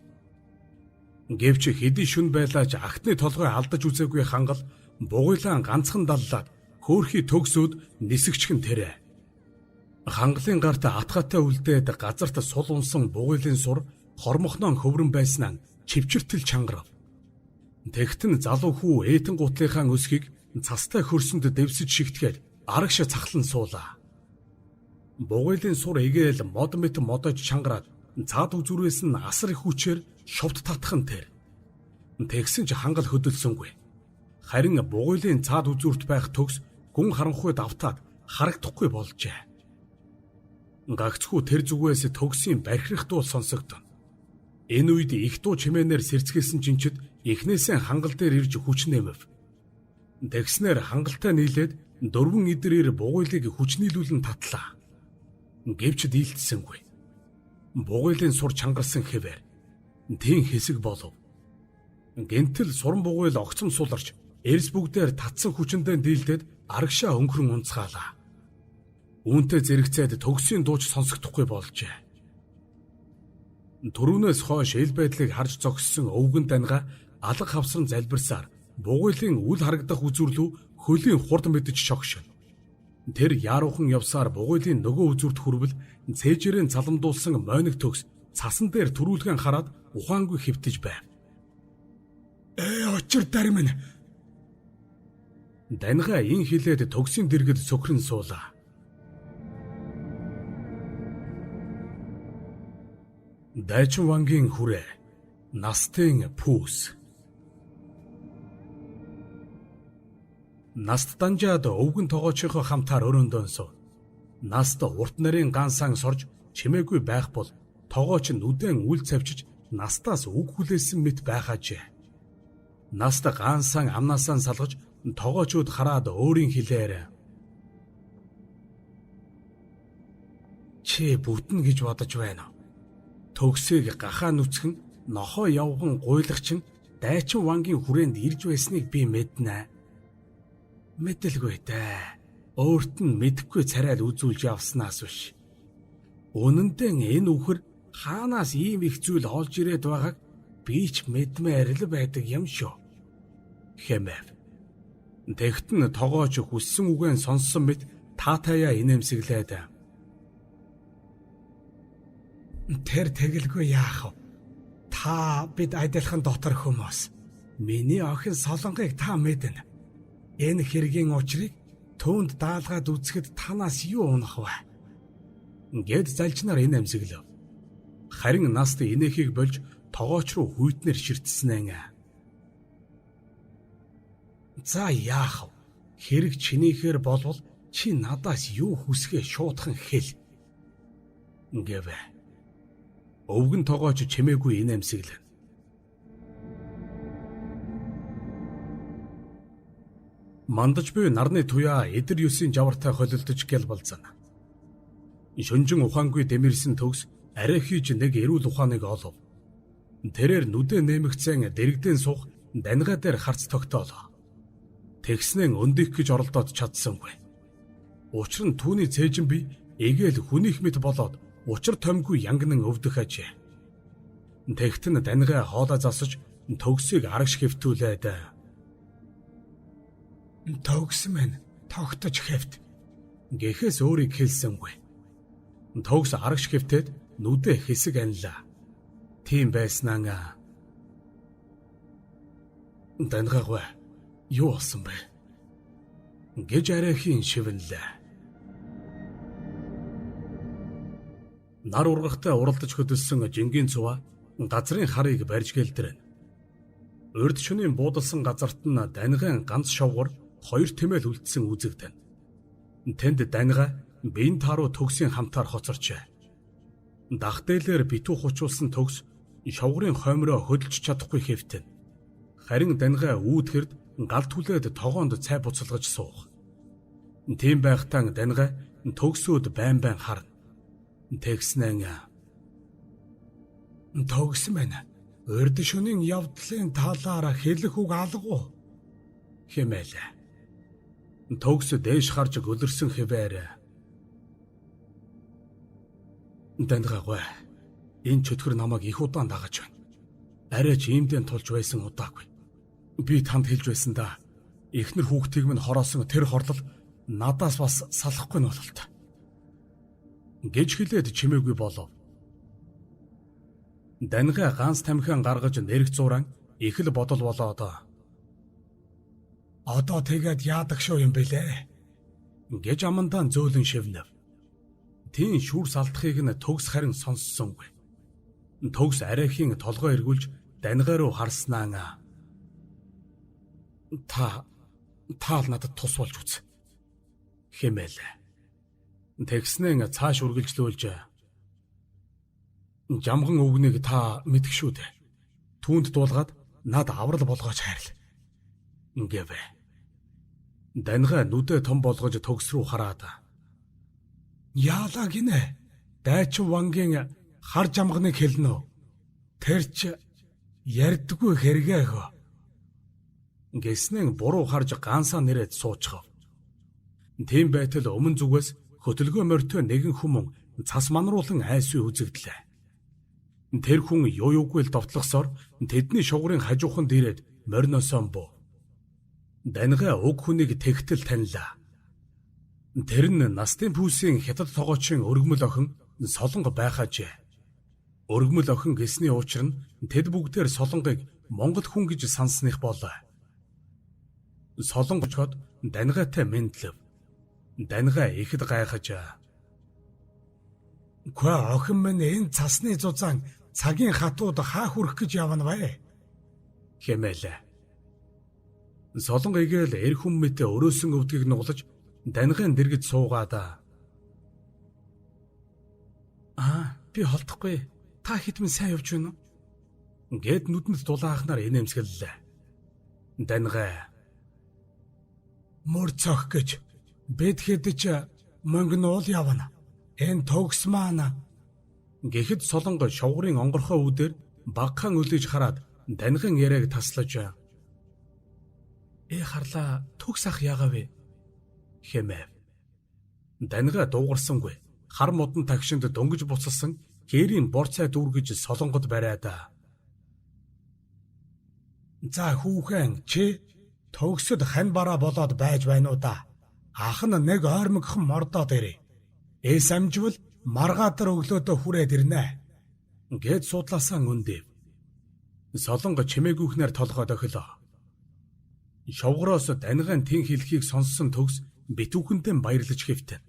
Гэвч хэдий шүн байлаач агтны толгой алдаж үзээгүй хангал бугуйлан ганцхан даллаад хөөхий төгсөөд нисгчхэн тэрэ. Хангалын гарт атгаатай үлдээд газарт сул унсан бугуйлын сур хормохноо хөврөн байснаа чивчэртэл чангарав. Тэгтэн залуу хүү ээтэн гутлынхаа өсгийг цастай хөрсөнд дэвсэж шигтгэхэд арагш цахлан суулаа. Бугуйлын сур эгээл мод мэт модож чангараад цаад үзүүрээс нь асар их хүчээр шувт татах нь тэр. Тэгсэн ч хангал хөдөлсөнгүй. Харин бугуйлын цаад үзүүрт байх төгс гүн харанхуй давтаад харагдахгүй болжээ. Гагцхүү тэр зүгээс төгсийн бархирах дуу сонсогдоно. Энэ үед их дуу чимээнээр сэрцгэлсэн жинчид эхнээсээ хангал дээр ирж хүч нэмэв. Тэгснээр хангалтай нийлээд дөрвөн идрээр бугуйлыг хүчнийлүүлэн татлаа. Гэвч дийлдсэнгүй. Бугуйлын сур чангарсан хэвээр тийм хэсэг болов. Гэнтэл суран бугуйл огцом суларч эрс бүгдээр татсан хүчэндээ дийлдээд арагшаа өнгөрөн унцгаалаа. Үүнтэй зэрэгцээд төгсийн дууч сонсогдохгүй болжээ. Төрүүнээс хойш ил байдлыг харж зогссон өвгөн данга алга хавсран залбирсаар бугуйлын үл харагдах үзүрлүү хөлийн хурд мэдэж шогшин. Тэр яаруухан явсаар бугуйлын нөгөө үзүрт хүрвэл цээжээрэн цаламдуулсан мойног төгс цасан дээр төрүүлгэн хараад ухаангүй хэвтэж байв. "Ээ очир дармин." Данга ин хилээд төгсийн дэргэд цөхрөн суулаа. Дайчин вангийн хүрээ. Настын пүүс. Наст данжаад өвгөн тогоочийнхоо хамтаар өрөөндөө суув. Наст урт нарийн гансан сорж чимээгүй байх бол тогооч нүдэн үл цавчиж настаас үг хүлээсэн мэт байхаажээ. Наст гансан амнаасаа салгаж тогоочуд хараад өөрийн хэлээр "Чи бүтнэ гэж бодож байна уу? Төгсийг гахаа нүцгэн нохоо явган гуйлагчин дайчин вангийн хүрээнд ирж байсныг би мэднэ. Мэдэлгүй дээ. Өөрт нь мэдэхгүй царайд үзүүлж явснаас биш. Үнэн дээр энэ үхэр хаанаас ийм их зүйл олж ирээд байгааг би ч мэдмээр л байдаг юм шүү" хэмээв. Тэгтэн тогооч хүссэн үгэн сонссон мэт таатаяа инээмсэглээд "Тэр тэгэлгүй яах вэ? Та бид адилхан дотор хүмүүс. Миний охин Солонгыг та мэднэ. Энэ хэргийн учрыг түүнд даалгаад үзэхэд танаас юу унах вэ?" гэд залжнаар инээмсэглэв. Харин наст инээхийг болж тогооч руу хүйтнэр ширтснээ. "За яах вэ? Хэрэг чинийхээр болвол чи надаас юу хүсгээ шуудхан хэл" гэвэ. Өвгөн тогооч чимээгүй инээмсэглэн. Мандаж буй нарны туяа эдэр ёсын жавартай холилдож гэл болзана. Шүнжин ухаангүй дэмэрсэн төгс арай хийж нэг эрүүл ухааныг олов. Тэрээр нүдэ нэмэгцэн дэрэгдэн суух дангаа дээр харц тогтоолоо. Тэгснэн өндөх гэж оролдоод чадсангүй. Учир нь түүний цээжин бие эгээл хүнийх мэт болоод учир томгүй янгнан өвдөх ажээ. Тэгтэн дангаа хоолой засаж төгсийг арагш хэвтүүлээд "Төгс минь тогтож хэвт" гэхээс өөрийг хэлсэнгүй. Төгс арагш хэвтээд нүдэ хэсэг анилаа. Тийм байснаа "Дангаагүй юу болсон бэ?" гэж арайхийн шивнэлээ. Нар ургахтай уралдаж хөдөлсөн жингийн цуваа газрын харыг барьж гэлдрэн. Урд шөнийн буудалсан газарт нь дангаан ганц шовгор хоёр тэмээл үлдсэн үзэгдэн. Тэнд данга биеийн тааруу төгсийн хамтаар хоцорчээ. Дах дээлээр битүү хучуулсан төгс шовгорын хоймроо хөдөлж чадахгүй хэвтэн. Харин дангай үүдхэрд гал түлээд тогоонд цай буцалгаж суух. Тийм байхдаа дангай төгсөөд байн байн харна. Тэгснэн төгс мэн урд шөнийн явдлын талаар хэлэх үг алга уу хэмээлээ. Төгс дээш харж гөлөрсөн хэвээр дандгаагүй. Энэ чөтгөр намайг их удаан дагаж байна. Арай ч иймдэн тулж байсан удаагүй. Би танд хэлж байсан да. Эхнэр хүүхдийг минь хороосон тэр хорлол надаас бас салахгүй нь бололт. Гэж хэлээд чимээгүй болов. Дангай ганц тамхиан гаргаж нэрэг зураан их л бодол болоод одоо тэгээд яадаг шүү юм бэлээ гэж амандаан зөөлөн шивнэв. Тийм шүүр салтахыг нь төгс харин сонссонгүй. Төгс арайхийн толгой эргүүлж дангай руу харснаа. Та таал надад тус болж үз хэмээлээ. Тэгснэн цааш үргэлжлүүлж жамган өвгнийг та мэдэх шүү дээ. Түүнд дуулгаад над аврал болгооч хайрл. Гэвэ. Дангай нүдэ том болгож төгс рүү хараад яалаа гинэ. Дайчин вангийн хар жамганыг хэлнэ үү? Тэр ч ярьдгүй хэрэгээ хөө. Гэснэн буруу харж ганцаа нэрээд суучхав. Тийм байтал өмнө зүгээс хөтөлгөө морьтой нэгэн хүмүүн цас манруулан айсвэ үзэгдлээ. Тэр хүн юу юугүй л довтлохсоор тэдний шугарын хажуухан дээрээд мориносоо буу. Дангай уг хүнийг тэгтэл танилаа. Тэр нь Настын пүүсийн хятад тогоочийн өргөмөл охин Солонго байхаажээ. Өргөмөл охин гэсний учир нь тэд бүгдээр Солонгыг Монгол хүн гэж санасных болоо. Солонго чод дангайтай мэндлэв. Дангай ихэд гайхаж "Үгүй охин минь энэ цасны зузаан цагийн хатууд хаа хүрэх гэж явна вэ?" хэмээлээ. Солонго игээл эр хүн мэт өрөөсөн өвдгийг нуглаж дангайн дэргэд суугаад "Аа, би холдохгүй. Та хэд минь сайн явж байна уу?" гэд нүдэнд дулаахнаар инээмсэглэлээ. Дангай мөр цох гэж бид хэд ч мөнгө явна. Энэ төгс маань гэхэд Солонго шовгорын онгорхой үүдээр багахан үлээж хараад данган яриаг таслаж харлаа төгс ах яагаа вэ хэмээв. Данга дуугарсангүй. Хар модон тагшинд дөнгөж буцалсан гэрийн бор цай дүүргэж Солонгод бариад. За хүүхэн чи төгсөд хань бараа болоод байж байна уу да. Ах нь нэг ойрмогхон мордоод ирээ. Эс амжвал маргаатар өглөөдөө хүрээд ирнэ. Гэт судлаасаа өндөв. Солонго чимээгүйхнээр толгой дохилоо. Шовгороос дангаан тэн хэлхийг сонссон төгс битүүхэнтэй баярлаж хэвтэн.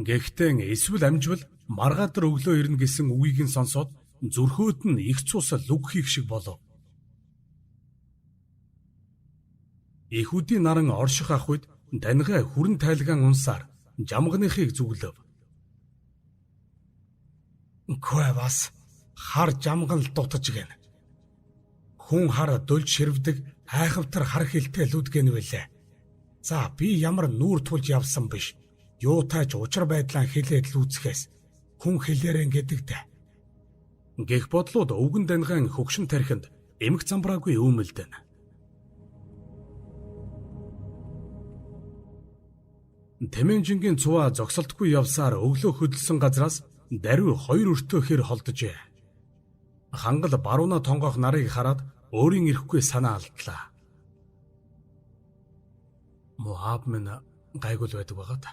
Гэхдээ эсвэл амжвал маргаатар өглөө ирнэ гэсэн үгийг нь сонсоод зүрхөөд нь их цус лүг хийх шиг болов. Эхүүдийн наран орших ах үед дангай хүрэн тайлгаан унсаар жамганыхыг зүглэв. Үгүй бас хар жамган л дутаж гэн. Хүн хар дөлж ширвдэг айхавтар хар хилтэй лүдгэн вэлээ. За би ямар нүүр тулж явсан биш. Юутай ч учир байдлаа хэлээд лүүцхээс хүн хэлээрэн гэдэг дээ. Гэх бодлууд өвгөн дангаан хөгшин тархинд эмх замбраагүй өөмөлдөн. Тэмэнжингийн цуваа зогсолтгүй явсаар өглөө хөдөлсөн газраас даруй хоёр өртөө хэр холджээ. Хангал барууна тонгоох нарыг хараад өөрийн ирэхгүй санаа алдлаа. Моаб минь гайгүй л байдаг байгаа та.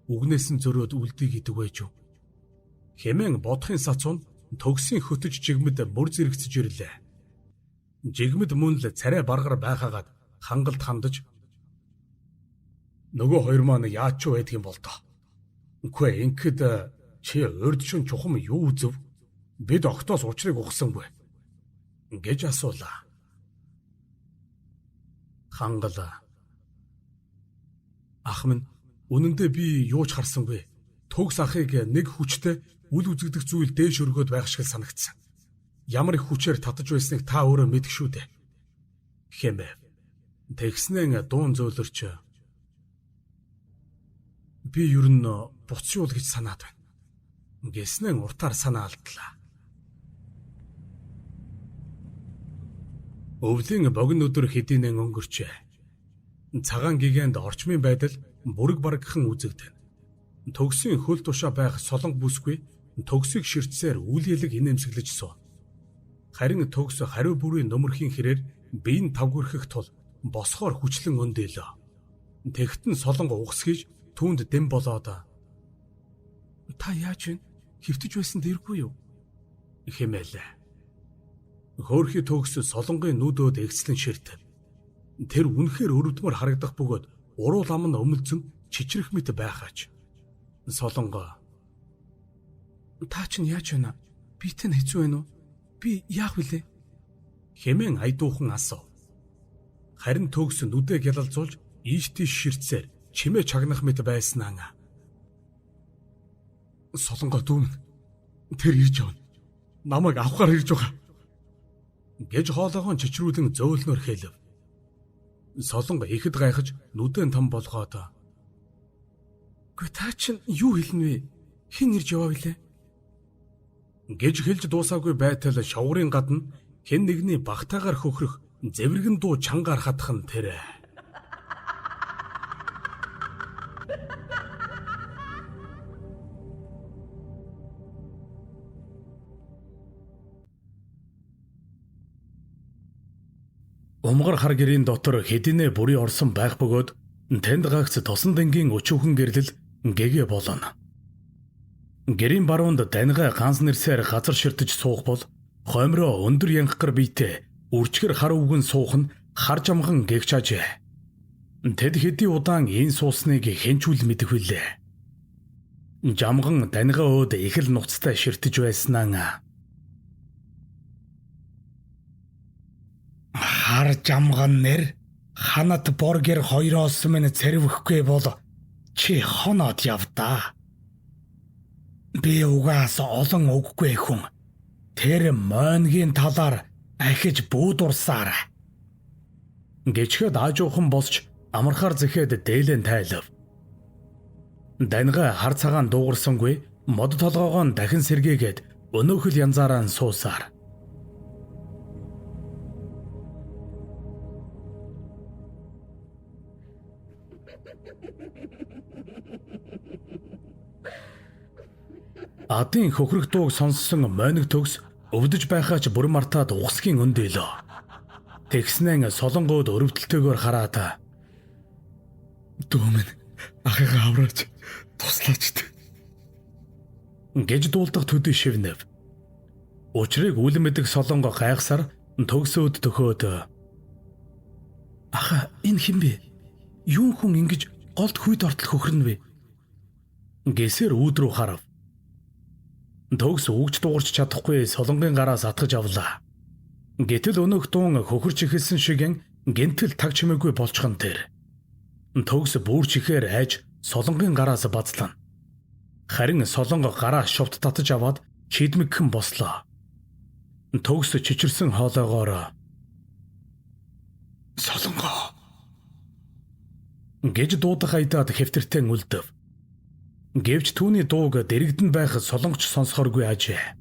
Үгнээс нь зөрөөд үлдээ гэдэг байж юу? Хэмээн бодохын сацуун төгсийн хөтөж жигмэд мөр зэрэгцэж ирлээ. Жигмэд мөн л царай баргар байхаагаад хангалд хандаж нөгөө хоёр маань яач ч байдаг юм бол доо. Үгүй ингээд чи урд шин чухам юу үзв? Бид октоос учрыг ухсангүй гэж асуулаа. Хангал ах минь Үнэн дээр би юу ч харсангүй. Төгс ахыг нэг хүчтэй үл үзэгдэх зүйл дээш өргөөд байх шиг л санагдсан. Ямар их хүчээр татаж байсныг та өөрөө мэдэх шүү дээ. Хэмээв. Тэгснэн дуун зөөлөрч би ер нь буц юул гэж санаад байна. Гэснэн уртаар санаа алдлаа. Өвлийн богино өдөр хэдийнэн өнгөрчээ. Цагаан гэгэнд орчмын байдал бүрэг баргхан үзэгдэнэ. Төгсийн хөл тушаа байх солонго бүсгүй төгсийг ширтсээр үл ялэг инээмсэглэж сууна. Харин төгс хариу бүрийн нөмөрхийн хэрээр биеийн тавгүрхэх тул босхоор хүчлэн өндөөлөө. Тэгтэн солонго угсгийж түүнд дэм болоод та яаж вэ? Хөвтөж байсан дэргүй юу? Хэмээлээ. Хөөрхий төгс солонгын нүдөөд эгцлэн ширтэв. Тэр үнэхээр өрөвдмөр харагдах бөгөөд уруу лам нь өмөлзөн чичрэх мэт байхаач. Солонго та чинь яаж байна? Би тань хэцүү байна уу? Би яах вүлээ? Хэмээн аядуухан асуув. Харин төгс нүдээ гялалзуулж ийш тийш ширтсээр чимээ чагнах мэт байснаа. Солонгоо дүүмэн. Тэр ирж явна. Намайг авахар ирж байгаа. Гэж хоолойгоо чичрүүлэн зөөлнөр хэлв. Солонго ихэд гайхаж нүдэн том болгоод "Гүй та чинь юу хэлнэ вэ? Хэн ирж яваа вүлээ?" гэж хэлж дуусаагүй байтал шаврын гадна хэн нэгний багтаагаар хөхрөх зэвэргэн дуу чангаар хатах нь тэр. Умгар хар гэрийн дотор хэдийнэ бүрий орсон байх бөгөөд тэнд гагц тосон дэнгийн өчүүхэн гэрлэл гэгээ болно. Гэрийн баруунд даньгай ганц нэрсээр газар ширтэж суух бол хоймроо өндөр янхгар биетэй үрчгэр хар өвгөн суух нь хар жамган гэгч ажээ. Тэд хэдий удаан энэ суусныг хэнчүүл мэдэх вүлээ. Жамган даньгай өөд их л нуцтай ширтэж байснаа. Хар жамган нэр ханат боргер хоёроос минь цэрвэхгүй бол чи хоноод явдаа. Би угаас олон үггүй хүн. Тэр мойнгийн талаар ахиж бүүдурсаар. Гэчхэд аажуухан босч амархаар зэхэд дээлэн тайлав. Даньгай хар цагаан дуугарсангүй мод толгоогоо дахин сэргээгээд өнөөхөл янзаараа суусаар. Адын хөхрөх дууг сонссон мойног төгс өвдөж байхаа ч бүр мартаад угсгийн өндөөлөө. Тэгснэн солонгууд өрөвдөлтөөр хараад "Дүүмэн ахыгаа авраач, туслаач" гэж дуулдах төдий шивнэв. Учрыг үл мэдэх солонго гайхсаар төгсөөд төхөөд "Аха, энэ хэн бэ? Юун хүн ингэж голд хүйд ортол хөхрөнө вэ?" гэсээр үүд рүү харав. Төгс үгч дуугарч чадахгүй солонгын гараас атгаж авлаа. Гэтэл өнөөх дуун хөхөрч эхэлсэн шигэн гэнтэл таг чимээгүй болчихон тэр. Төгс бүрч ихээр айж солонгын гараас базлана. Харин солонго гараа шувт татаж аваад чийдмэгхэн бослоо. Төгс чичирсэн хоолойгоор "Солонгоо" гэж дуудах аядаад хэвтэртэн үлдэв. Гэвч түүний дууг дэрэгдэн байх солонгоч сонсохоргүй ажээ.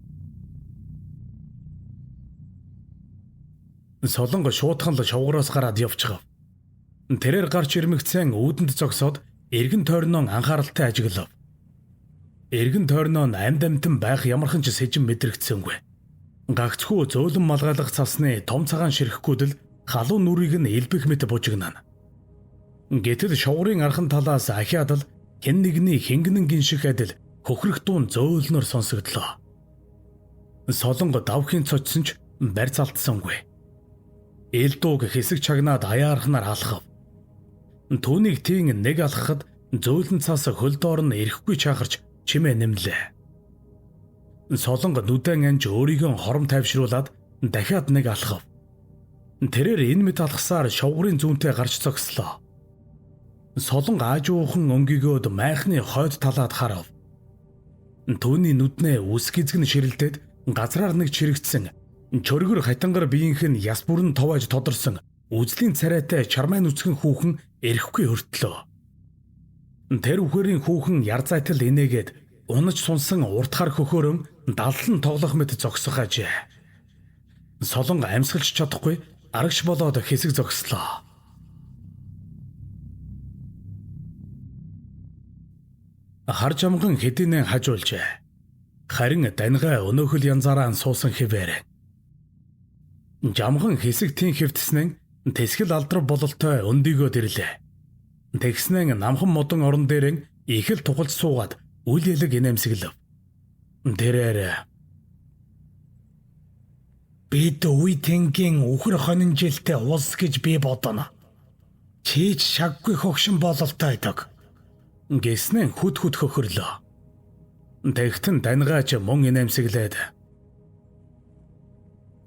Солонго шуудхан л шовгороос гараад явчихав. Тэрээр гарч ирмэгцэн үүдэнд зогсоод эргэн тойрноо анхааралтай ажиглав. Эргэн тойрноо амьд амьтан байх ямархан ч сэжин мэдрэгдсэнгүй. Гагцхүү зөөлөн малгайлах цасны том цагаан ширхгүүдэл халуун нүрийг нь элбэх мэт бужигнана. Гэтэл шовгорын архан талаас ахиад л хэн нэгний хингэнэн гинших адил хөхрөх дуун зөөлнөр сонсогдлоо. Солонго давхийн цочсон ч барьц алдсангүй. Эл дууг хэсэг чагнаад аяархнаар алхав. Түүнийг тийм нэг алхахад зөөлөн цаас хөл доор нь эрэхгүй чахарч чимээ нэмлээ. Солонго нүдэн анж өөрийгөө хором тайвшруулад дахиад нэг алхав. Тэрээр энэ мэт алхасаар шовгорын зүүнтэй гарч зогслоо. Солонго аажуухан өнгөгөөд майхны хойд талаад харав. Түүний нүднээ үс гизгэн ширэлдээд газраар нэг чирэгдсэн чөргөр хатангар биеийнх нь яс бүрэн товоож тодорсон үзлийн царайтай чармай нүцгэн хүүхэн эрэхгүй өртлөө. Тэр үхэрийн хүүхэн яр зайтал инээгээд унаж сунсан урт хар хөхөөрөн даллан тоглох мэт зогсох ажээ. Солонго амьсгалж чадахгүй арагш болоод хэсэг зогслоо. Хар жамган хэдийнэ хажуулжээ. Харин даньгаа өнөөхөл янзаараа суусан хэвээр. Жамган хэсэг тийм хэвтснэн тэсгэл алдрав бололтой өндийгөө ирлээ. Тэгснэн намхан модон орон дээрэн их л тухалж суугаад үл ялэг инээмсэглэв. Тэрээр бид үе тэнгийн үхэр хонин жилтэй улс гэж би бодоно. Чи ч шаггүй хөгшин бололтой байдаг. Гэснэн хүд хүд хөхөрлөө. Тэгтэн даньгаач мөн инээмсэглээд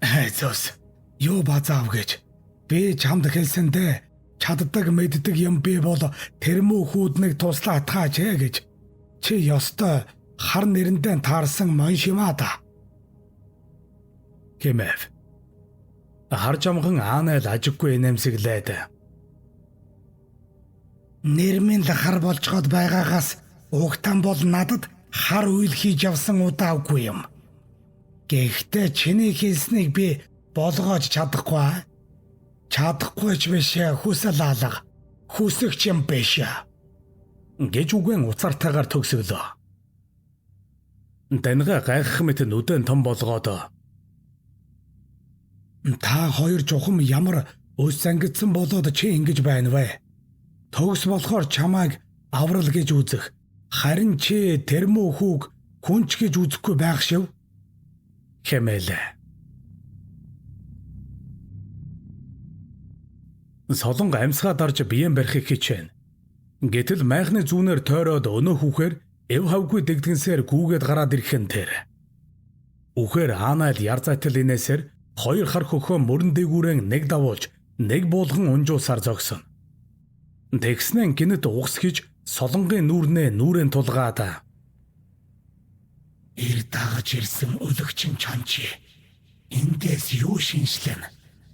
"Зөөс, юу базаав гэж би чамд хэлсэндээ чаддаг мэддэг юм би бол тэрмүү хүүднийг туслаа атгаач ээ гэж. Чи ёстой хар нэрэндээ таарсан монш юм аа да." Хэмэв. Хар жамган аанайл ажиггүй инээмсэглээд "Нэр минь л хар болжгоод байгаагаас угтан бол надад хар үйл хийж явсан удаагүй юм. Гэхдээ чиний хэлснийг би болгоож чадахгүй. Чадахгүй ч биш, хүсэл алга. Хүсэх юм биш" гэж үгэн уцаартайгаар төгсөглөө. Даньгаа гайхах мэт нүдэн том болгоод "Та хоёр жухам ямар өс зангидсан болоод чи ингэж байна вэ? Төгс болохоор чамайг аврал гэж үзэх. Харин чи тэрмүү хүүг хүнч гэж үзэхгүй байх шив" хэмээлээ. Солонго амьсгаа дарж биеэн барихыг хичээнэ. Гэтэл майхны зүүнээр тойроод өнөө хүүхээр эв хавгүй дэгдгэнсээр гүүгээд гараад ирэх нь тэр. Үхээр аанайл яр зайтал инээсээр хоёр хар хөхөө мөрөн дээгүүрэн нэг давуулж нэг буулган унжуулсаар зогсон. Тэгснэн гинэт угс хийж солонгийн нүүрнээ нүрэн тулгаад "Ир дагаж ирсэн өлөгчин чончи. Эндээс юу шинжлэн?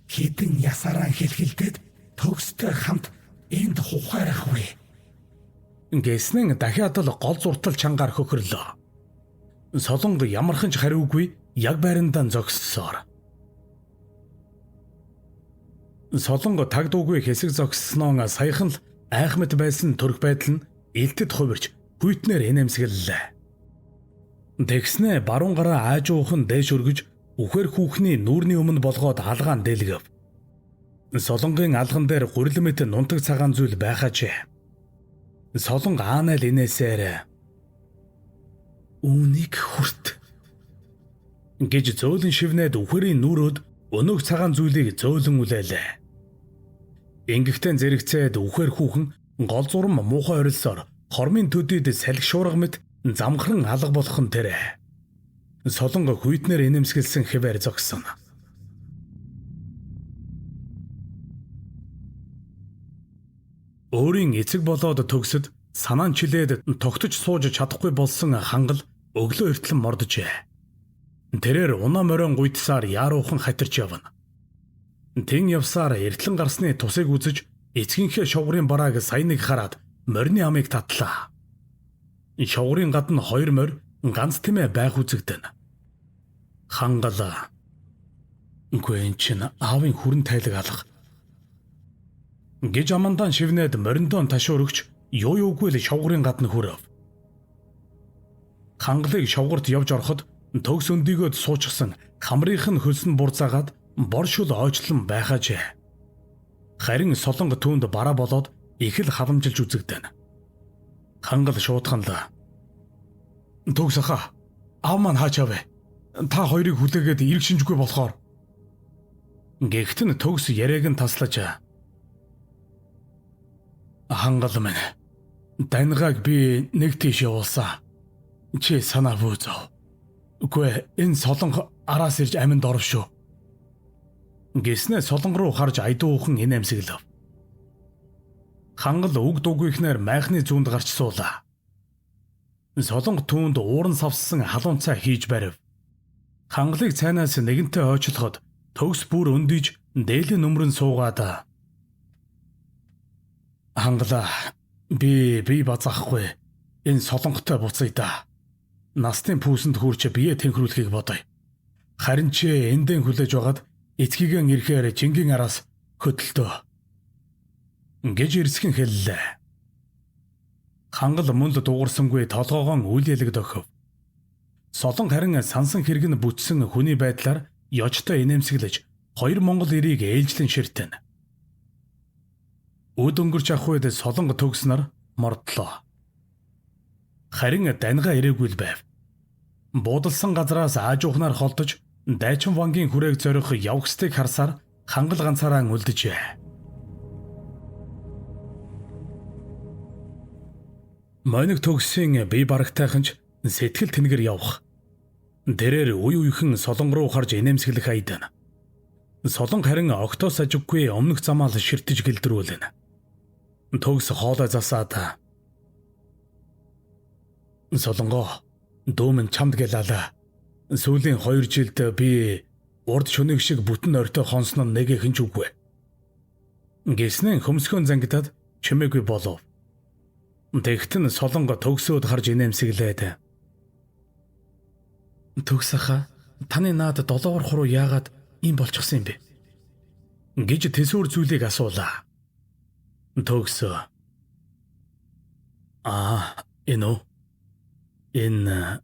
Хідэн ясаараа хэлхэлдээд төгстэй хамт энд хухаарах вэ?" Гэснэн дахиад л гол зуртал чангаар хөхөрлөө. Солонго ямархан ч хариугүй яг байрандаа зогссоор. Солонго таг дуугүй хэсэг зогссноо саяхан л айхмат байсан төрх байдал нь илтэд хувирч хүйтнээр инээмсэглэлээ. Тэгснээ баруун гараа аажуухан дээш өргөж үхээр хүүхний нүүрний өмнө болгоод алгаан дэлгэв. Солонгийн алган дээр гурил мэт нунтаг цагаан зүйл байхаажээ. Солонго аанайл инээсээр "Үүнийг хүрт" гэж зөөлөн шивнээд үхэрийн нүрөөд өнөөх цагаан зүйлийг зөөлөн үлээлээ. Ингэхдээ зэрэгцээд үхээр хүүхэн гол зурам муухай орилсоор хормын төдийд салхи шуурга мэт замхран алга болох нь тэрэ. Солонго хүйтнээр инэмсгэлсэн хэвээр зогсон. Өөрийн эцэг болоод төгсөд санаан чилээд тогтож сууж чадахгүй болсон хангал өглөө эртлэн морджээ. Тэрээр унаа морин гуйдсаар яаруухан хатирч явна. Тэн явсаар эртлэн гарсны тусыг үзэж эцгийнхээ шовгорын барааг сая нэг хараад морины амыг татлаа. Шовгорын гадна хоёр морь ганц тэмээ байх үзэгдэнэ. Хангал. Үгүй эн чинь аавын хүрэн тайлаг алга гэж амандаан шивнээд мориндоо ташуурөгч юу юугүй л шовгорын гадна хүрöв. Хангалыг шовгорт явж ороход төгс өндийгөөд суучихсан хамрынх нь хөлсөн бурзаагаад бор шүл ойчлон байхаажээ. Харин солонго түүнд бараа болоод их л халамжилж үзэгдэнэ. Хангал шуудхан л "Төгс ахаа, аав маань хаачаа вэ? Та хоёрыг хүлээгээд ирэх шинжгүй болохоор" Гэхдээ нь төгс яриаг нь таслаж "Хангал минь, даньгааг би нэг тийш явуулсан. Чи санаа бүү зов. Үгүй энэ солонго араас ирж аминд оров шүү" Гэснээ солонго руу харж айдуухан инээмсэглэв. Хангал үг дуугүйхнээр майхны зүүнд гарч суулаа. Солонго түүнд ууран савссан халуун цай хийж барив. Хангалыг цайнаас нэгэнтээ хойчлоход төгс бүр өндийж дээлийн нүмрэн суугаад "Хангалаа, би бие базаахгүй. Энэ солонготой буцъя да. Настын пүүсэнд хүрч бие тэнхрүүлэхийг бодъё. Харин чи эндэн хүлээж байгаад эцгийгэн ирэхээр жингийн араас хөдөлтөө" гэж эрсхэн хэллээ. Хангал мөн л дуугарсангүй толгоогоон үл ялэг дохив. Солон харин сансан хэрэг нь бүтсэн хүний байдлаар ёжтой инээмсэглэж хоёр монгол эрийг ээлжлэн ширтэн. Үд өнгөрч авах үед солонго төгснөр мордлоо. Харин дангаа ирээгүй л байв. Буудалсан газраас аажуухнаар холдож дайчин вангийн хүрээг зорих явгстыг харсаар хангал ганцаараа үлджээ. Мониг төгсийн бие барагтайхан ч сэтгэл тэнгэр явах. Тэрээр үе үехэн солонго руу харж инээмсэглэх айдана. Солонго харин октоос ажиггүй өмнөх замаал ширтэж гэлдрүүлнэ. Төгс хоолой засаад "Солонгоо, дүүмэн чамд гэлаалаа. Сүүлийн 2 жилд би урд шөнөг шиг бүтэн ортой хонсон нь нэг их ч үгүй" гэснэн хөмсгөн зангидаад чимээгүй болов. Тэгтэн солонго төгсөөд харж инээмсэглээд "Төгс ахаа, таны наад долоовор хуруу яагаад ийм болчихсон юм бэ?" гэж тэсүүр зүйлийг асуулаа. Төгс "Аа, энэ үү? Энэ"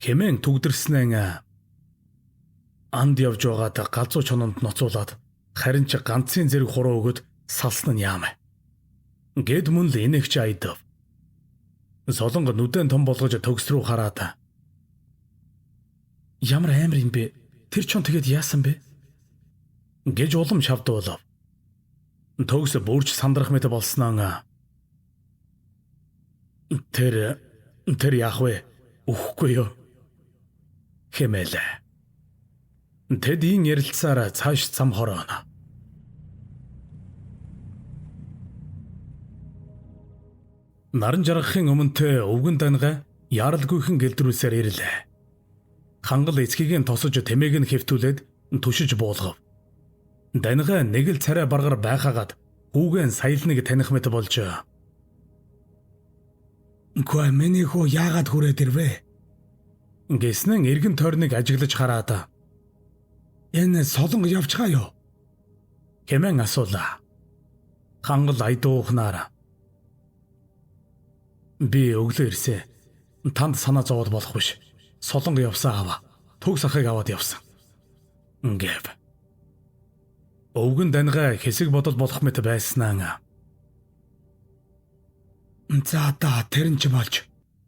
хэмээн түгдэрснэн анд явж байгаад галзуу чононд ноцуулаад харин ч ганцын зэрэг хуруу өгöd салсан нь яам гэд мөн л инээгч айдав. Солонго нүдэн том болгож төгс рүү хараад "Ямар амар юм бэ? Тэр чон тэгээд яасан бэ?" гэж улам шавдуулав. Төгс бүрч сандрах мэт болсноо "Тэр тэр яах вэ? Үхэхгүй юу?" хэмээлээ. Тэд ийн ярилцсаар цааш зам хорооно. Наран жаргахын өмнөтэй өвгөн дангаа яаралгүйхэн гэлдрүүлсээр ирлээ. Хангал эцгийг нь тосож тэмээг нь хэвтүүлээд түшиж буулгав. Дангаа нэг л царай баргаар байхаагаад хүүгэн саялныг таних мэт болж "Үгүй миний хүү яагаад хүрээд ирвэ?" гэснэн эргэн тойрныг ажиглаж хараад "Энэ солонго явчихаа юу?" хэмээн асуулаа. Хангал айдуухнаар "Би өглөө ирсэн. Танд санаа зовоод болох биш. Солонго явсан аава. Төгс ахыг аваад явсан" гэв. Өвгөн дангаа хэсэг бодол болох мэт байснаа "За да, тэр нь ч болж.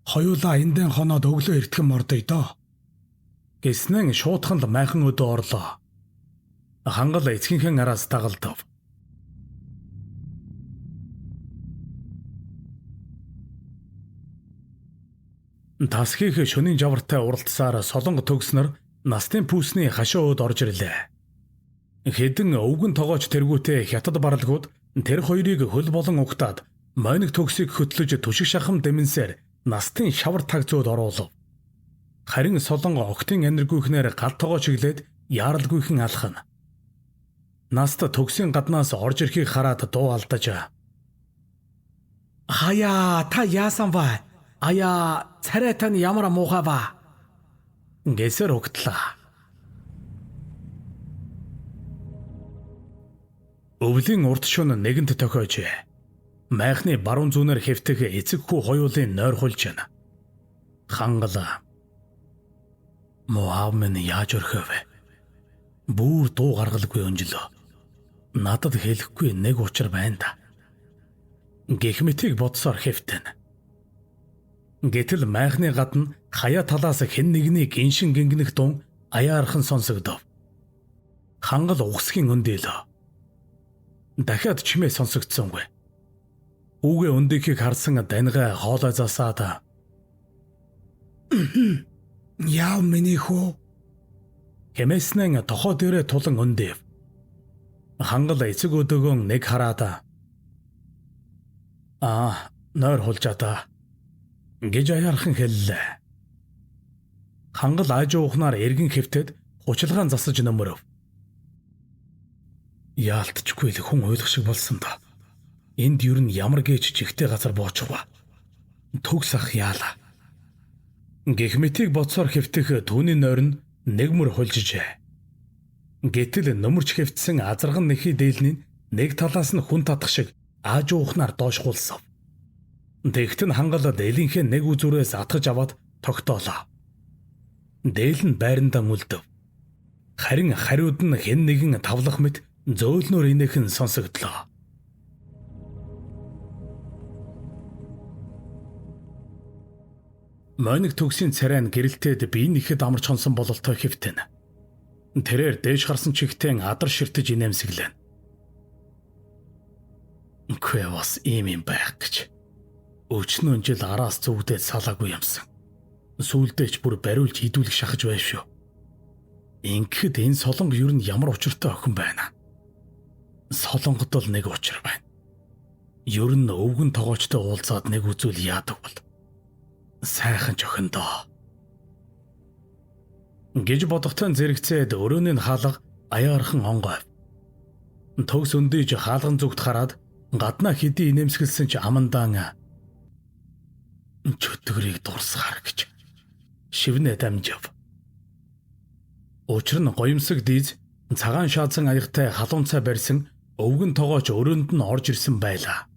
Хоёулаа эндэн хоноод өглөө эртхэн мордъё доо" гэснэн шуутхан л майхан өдөө орлоо. Хангал эцгийнхэн араас дагалдав. Тасхих шөнийн жавартай уралдсаар солонго төгснөр настын пүүсний хашаа ууд орж ирлээ. Хэдэн өвгөн тогооч тэргүүтээ хятад баралгууд тэр хоёрыг хөл болон угтаад мониг төгсийг хөтлөж түшиг шахам дэмэнсээр настын шавар таг зүүд оруулав. Харин солонго октын аниргүйхнээр гал тогоо чиглээд яаралгүйхэн алхана. Наст төгсийн гаднаас орж ирэхийг хараад дуу алдаж "Хаяа, та яасан вэ? Аяа, царай тань ямар муухай ба?" гэсээр угтлаа. Өвлийн урд шөнө нэгэнт тохиожээ. Майхны баруун зүүнээр хэвтэх эцэг хүү хоёулын нойр хулж байна. Хангал "Муу аав минь яаж орхив вэ? Бүр дуу гаргалгүй өнжлөө. Надад хэлэхгүй нэг учир байна да" гэх мэтийг бодсоор хэвтэн. Гэтэл майхны гадна хаяа талаас хэн нэгний гиншин гингэнэх дун аяархан сонсогдов. Хангал угсгийн өндөөлөө. Дахиад чимээ сонсогдсонгүй. Хүүгээ өндөхийг харсан дангаа хоолой засаад "Яав миний хүү?" хэмээснэн тохоо дээрээ тулан өндөв. Хангал эцэг өдөөгөн нэг хараад Аа, нойр хулжаа та гэж аяархан хэллээ. Хангал аж уухнаар эргэн хэвтээд хучилгаан засаж нөмөрөв. Яалтчгүй л хүн уйлах шиг болсон да. Энд ер нь ямар гээч жигтэй газар боочих вэ? Төгс ах яалаа. Гэх мэтийг бодсоор хэвтэх түүний нойр нь нэг мөр хулжижээ. Гэтэл нөмөрч хэвтсэн азарган нэхий дээлний нэг талаас нь хүн татах шиг ааж уухнаар доош хулсав. Тэгтэн хангал дээлийнхээ нэг үзүүрээс атгаж аваад тогтоолоо. Дээл нь байрандаа үлдэв. Харин хариуд нь хэн нэгэн тавлах мэт зөөлнөр инээхэн сонсогдлоо. Мониг төгсийн царай нь гэрэлтээд бие нэхэд амарч хонсон бололтой хэвтэн. Тэрээр дээш харсан чигтэн адар ширтэж инээмсэглэн. Үгүй бас ийм юм байх гэж. Өчнөө жил араас зүгдээд салаагүй юмсан. Сүүлдээ ч бүр бариулж хідүүлэх шахаж байв шүү. Ингэхэд энэ солонго ер нь ямар учиртай охин байна. Солонгод бол нэг учир байна. Ер нь өвгөн тогоочтой уулзаад нэг үзүүл яадаг бол. Сайхан ч охин доо. Гэж бодохтой зэрэгцээд өрөөний нь хаалга аяархан онгойв. Төгс өндийж хаалган зүгт хараад гаднаа хэдий инээмсэглсэн ч амандаан чөтгөрийг дурсгаар гэж шивнэ дамжив. Учир нь гоёмсог дийз цагаан шаазан аягтай халуун цай барьсан өвгөн тогооч өрөөнд нь орж ирсэн байлаа.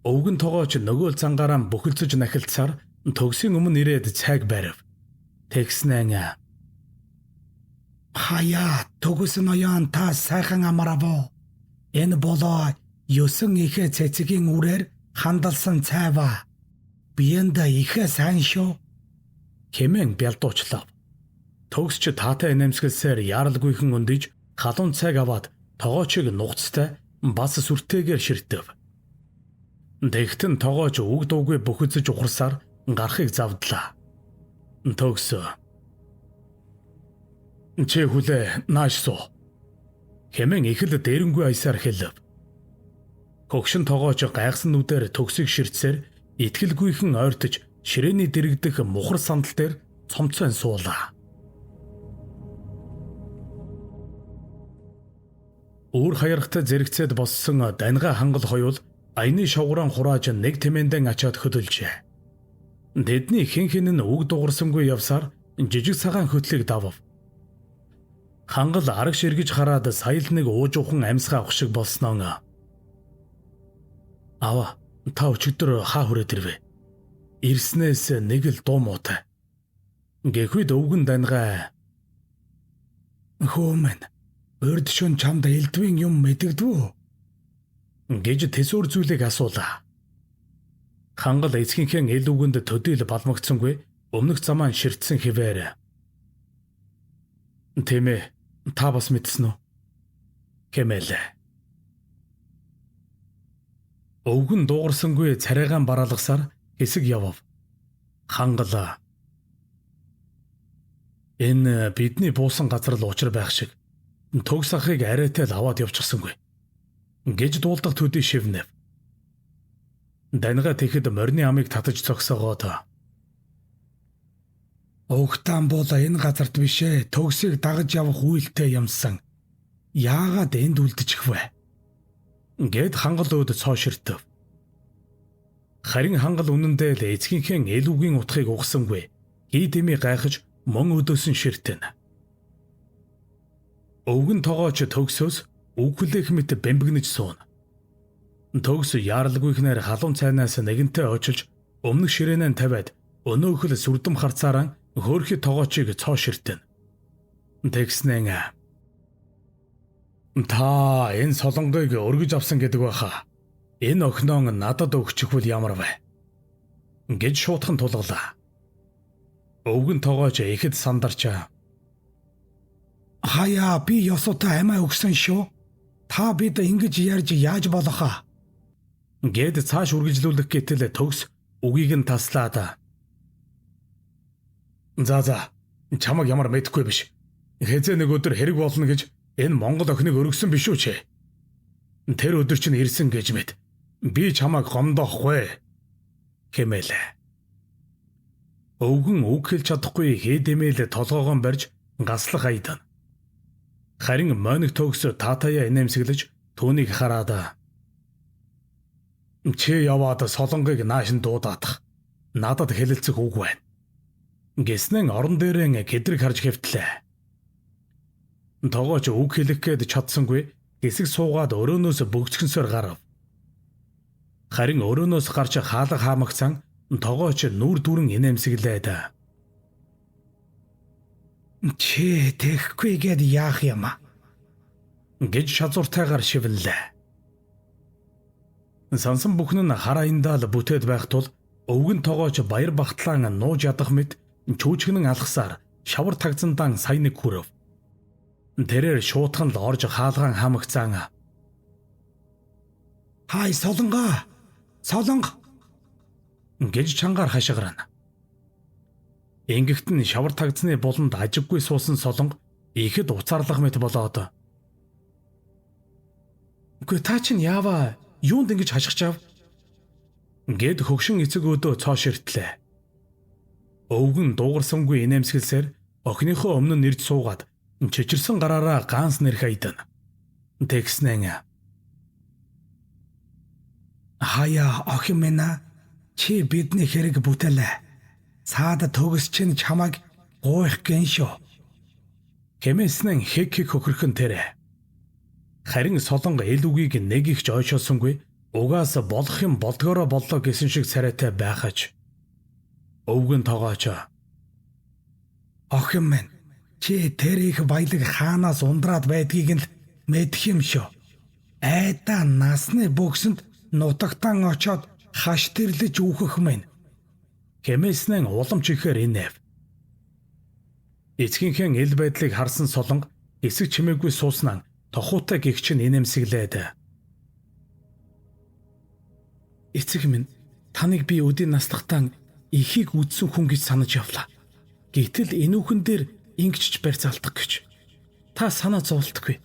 Өвгөн тогооч нөгөө зангаараа бөхөлцөж нахилцсаар төгсийн өмнө ирээд цайг барив. Тэгснэн хаяа төгс ноён та сайхан амраав. Энэ болоо 9 ихэ цэцгийн үрээр хандалсан цайва. Биендэ ихэ сайн шүү хэмээн бялдуучлав. Төгсч таатай инээмсэглсээр яаралгүйхэн өндөж халуун цайг аваад тогоочийг нухацтай бас сүртэйгээр ширтэв. Тэгтэн тогооч үг дуугүй бөхөцөж ухарсаар гарахыг завдлаа. Төгс. Чи хүлээ нааш суу. Хэмээн их л дээрэнгүй аясаар хэлв. Хөгшин тогооч гайхсан нүдээр төгсийг ширтсээр итгэлгүйхэн ойртож ширээний дэрэгдэх мухар сандал дээр цомцон суулаа. Үүр хаярхтай зэрэгцээд боссон даньгаа хангал хоёул аяны шовгорон хурааж нэг тэмээндэн ачаад хөдөлжээ. Тэдний хэн хэн нь үг дуугарсангүй явсаар жижиг цагаан хөтлийг давав. Хангал арагш эргэж хараад сая л нэг уужуухан амьсгаа авах шиг болсноо. Ава, та өчигдөр хаа хүрээд ирвэ? Ирснээс нэг л дуу муутай. Гэхүйд өвгөн даньгаа. Хөөмэн. Урд шөн чамд элдвийн юм мэдэгдэв үү? Гэж тэсүр зүйлийг асуулаа. Хангал эцгийнхээ эл үгэнд төдийл балмагцсангүй өмнөх замаан ширтсэн хэвээр. Тийм ээ, та бас мэдсэн үү? Хэмээлээ. Өвгөн дуугарсангүй царайгаан бараалгасаар хэсэг явав. Хангал энэ бидний буусан газар л учир байх шиг төгс ахыг арайтай л аваад явчихсангүй гэж дуулдах төдий шивнэв. Даньгаа тэгэхэд морины амыг татаж зогсоогоод Угтаан бол энэ газарт биш ээ. Төгсийг дагаж явах үйлтэй юмсан. Яагаад энд үлдчих вэ? Гэд хангал өөд цоо ширтэв. Харин хангал үнэндээ л эцгийнхээ эл үгийн утгыг угсангүй. Хий дэмий гайхаж мөн өдөөсөн ширтэн. Өвгөн тогооч төгсөөс үг хүлээх мэт бэмбэгнэж сууна. Төгс яаралгүйхнээр халуун цайнаас нэгэнтээ очилж өмнөх ширээнээ тавиад өнөөхөл сүрдэм харцаараа хөөрхий тогоочийг цоо ширтэн. Тэгснэн та энэ солонгойг өргөж авсан гэдэг байхаа. Энэ охиноо надад өгчихвөл ямар вэ? Гэж шуутхан тулгалаа. Өвгөн тогооч ихэд сандарч хаяа би ёсотой амиа өгсөн шүү. Та бид ингэж ярьж яаж болох аа? Гэд цааш үргэлжлүүлэх гэтэл төгс үгийг нь таслаад. За за чамаг ямар мэдэхгүй биш. Хэзээ нэг өдөр хэрэг болно гэж энэ Монгол охиныг өргөсөн биш үү чи? Тэр өдөр чинь ирсэн гэж мэд. Би чамайг гомдоохгүй хэмээлээ. Өвгөн үг хэлж чадахгүй хээдэмэл толгоогоон барьж гаслах айдан. Харин Мониг төгс таатаяа инээмсэглэж түүнийг хараад чи яваад солонгыг нааш нь дуудаадах. Надад хэлэлцэх үг байна. Гэснэн орон дээрэн гэдрэг харж хэвтлээ. Тогооч үг хэлэх гээд чадсангүй хэсэг суугаад өрөөнөөс бөгцгөнсөөр гарав. Харин өрөөнөөс гарч хаалга хаамагцсан тогооч нүур дүүрэн инээмсэглээд Чи тэхгүй гээд яах юм а? гэж шазууртайгаар шивнэлээ. Сансан бүхэн нь хар аяндаа л бүтээд байх тул өвгөн тогооч баяр багтлан нууж ядах мэт чүүчгэнэн алхасаар шавар тагзандаан сая нэг хүрэв. Тэрээр шуутхан л орж хаалгаан хамагцаан Хай солонгоо. Солонго гэж чангаар хашгирна. Ингэхт нь шавар тагцны буланд ажиггүй суусан солонго ихэд уцаарлах мэт болоод. Үгүй та чинь яаваа юунд ингэж хашгичаав? Гэд хөгшин эцэг өдөө цоо ширтлээ. Өвгөн дуугарсангүй инээмсэглсээр охиныхоо өмнө нэрж суугаад чичирсэн гараараа ганс нэрх айдан. Тэгснэн хаяа охин минь чи бидний хэрэг бүтээлээ. Цаада төгс чинь чамайг гуйх гин шүү. Хэмээснэн хэг хэг хөхөрхөн тэрэ. Харин солонго эл үгийг нэг их ч ойшоосонгүй угаас болох юм болдгоороо боллоо гэсэн шиг царайтай байхаж. Өвгөн тогооч. Охин минь чи тэр их баялаг хаанаас ундраад байдгийг нь л мэдэх юм шүү. Айдаа насны бөгсөнд нутагтан очоод хаш тэрлэж үхэх минь. Хэмээснэн улам ч ихээр инээв. Эцгийнхээ эл байдлыг харсан солонго хэсэг чимээгүй сууснаа тохуутай гэгч нь инээмсэглээд. Эцэг минь таныг би өдийн наслахтаа ихийг үдсэн хүн гэж санаж явлаа. Гэтэл энүүхэн дээр ингэчж барьцаалдах гэж. Та санаа зовлтгүй.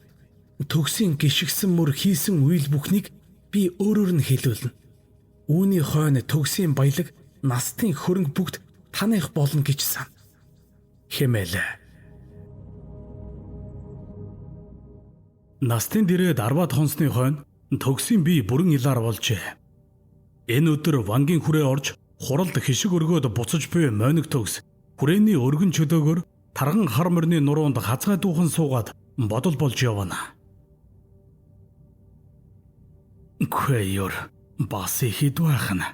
Төгсийн гიშгсэн мөр хийсэн үйл бүхнийг би өөрөөр нь хэлүүлнэ. Үүний хойно төгсийн баялаг настын хөрөнгө бүгд таных болно гэж сан. Хэмээлээ. Настын дээрээ 10-аад хонсны хойно төгсийн бие бүрэн илаар болжээ. Энэ өдөр вангийн хүрээ орж хуралд хишиг өргөөд буцаж буй Мониг төгс хүрээний өргөн чөлөөгөр тарган хар морины нуруунд хазгай дүүхэн суугаад бодол болж явна. Квэйор бас их хэд байх нь.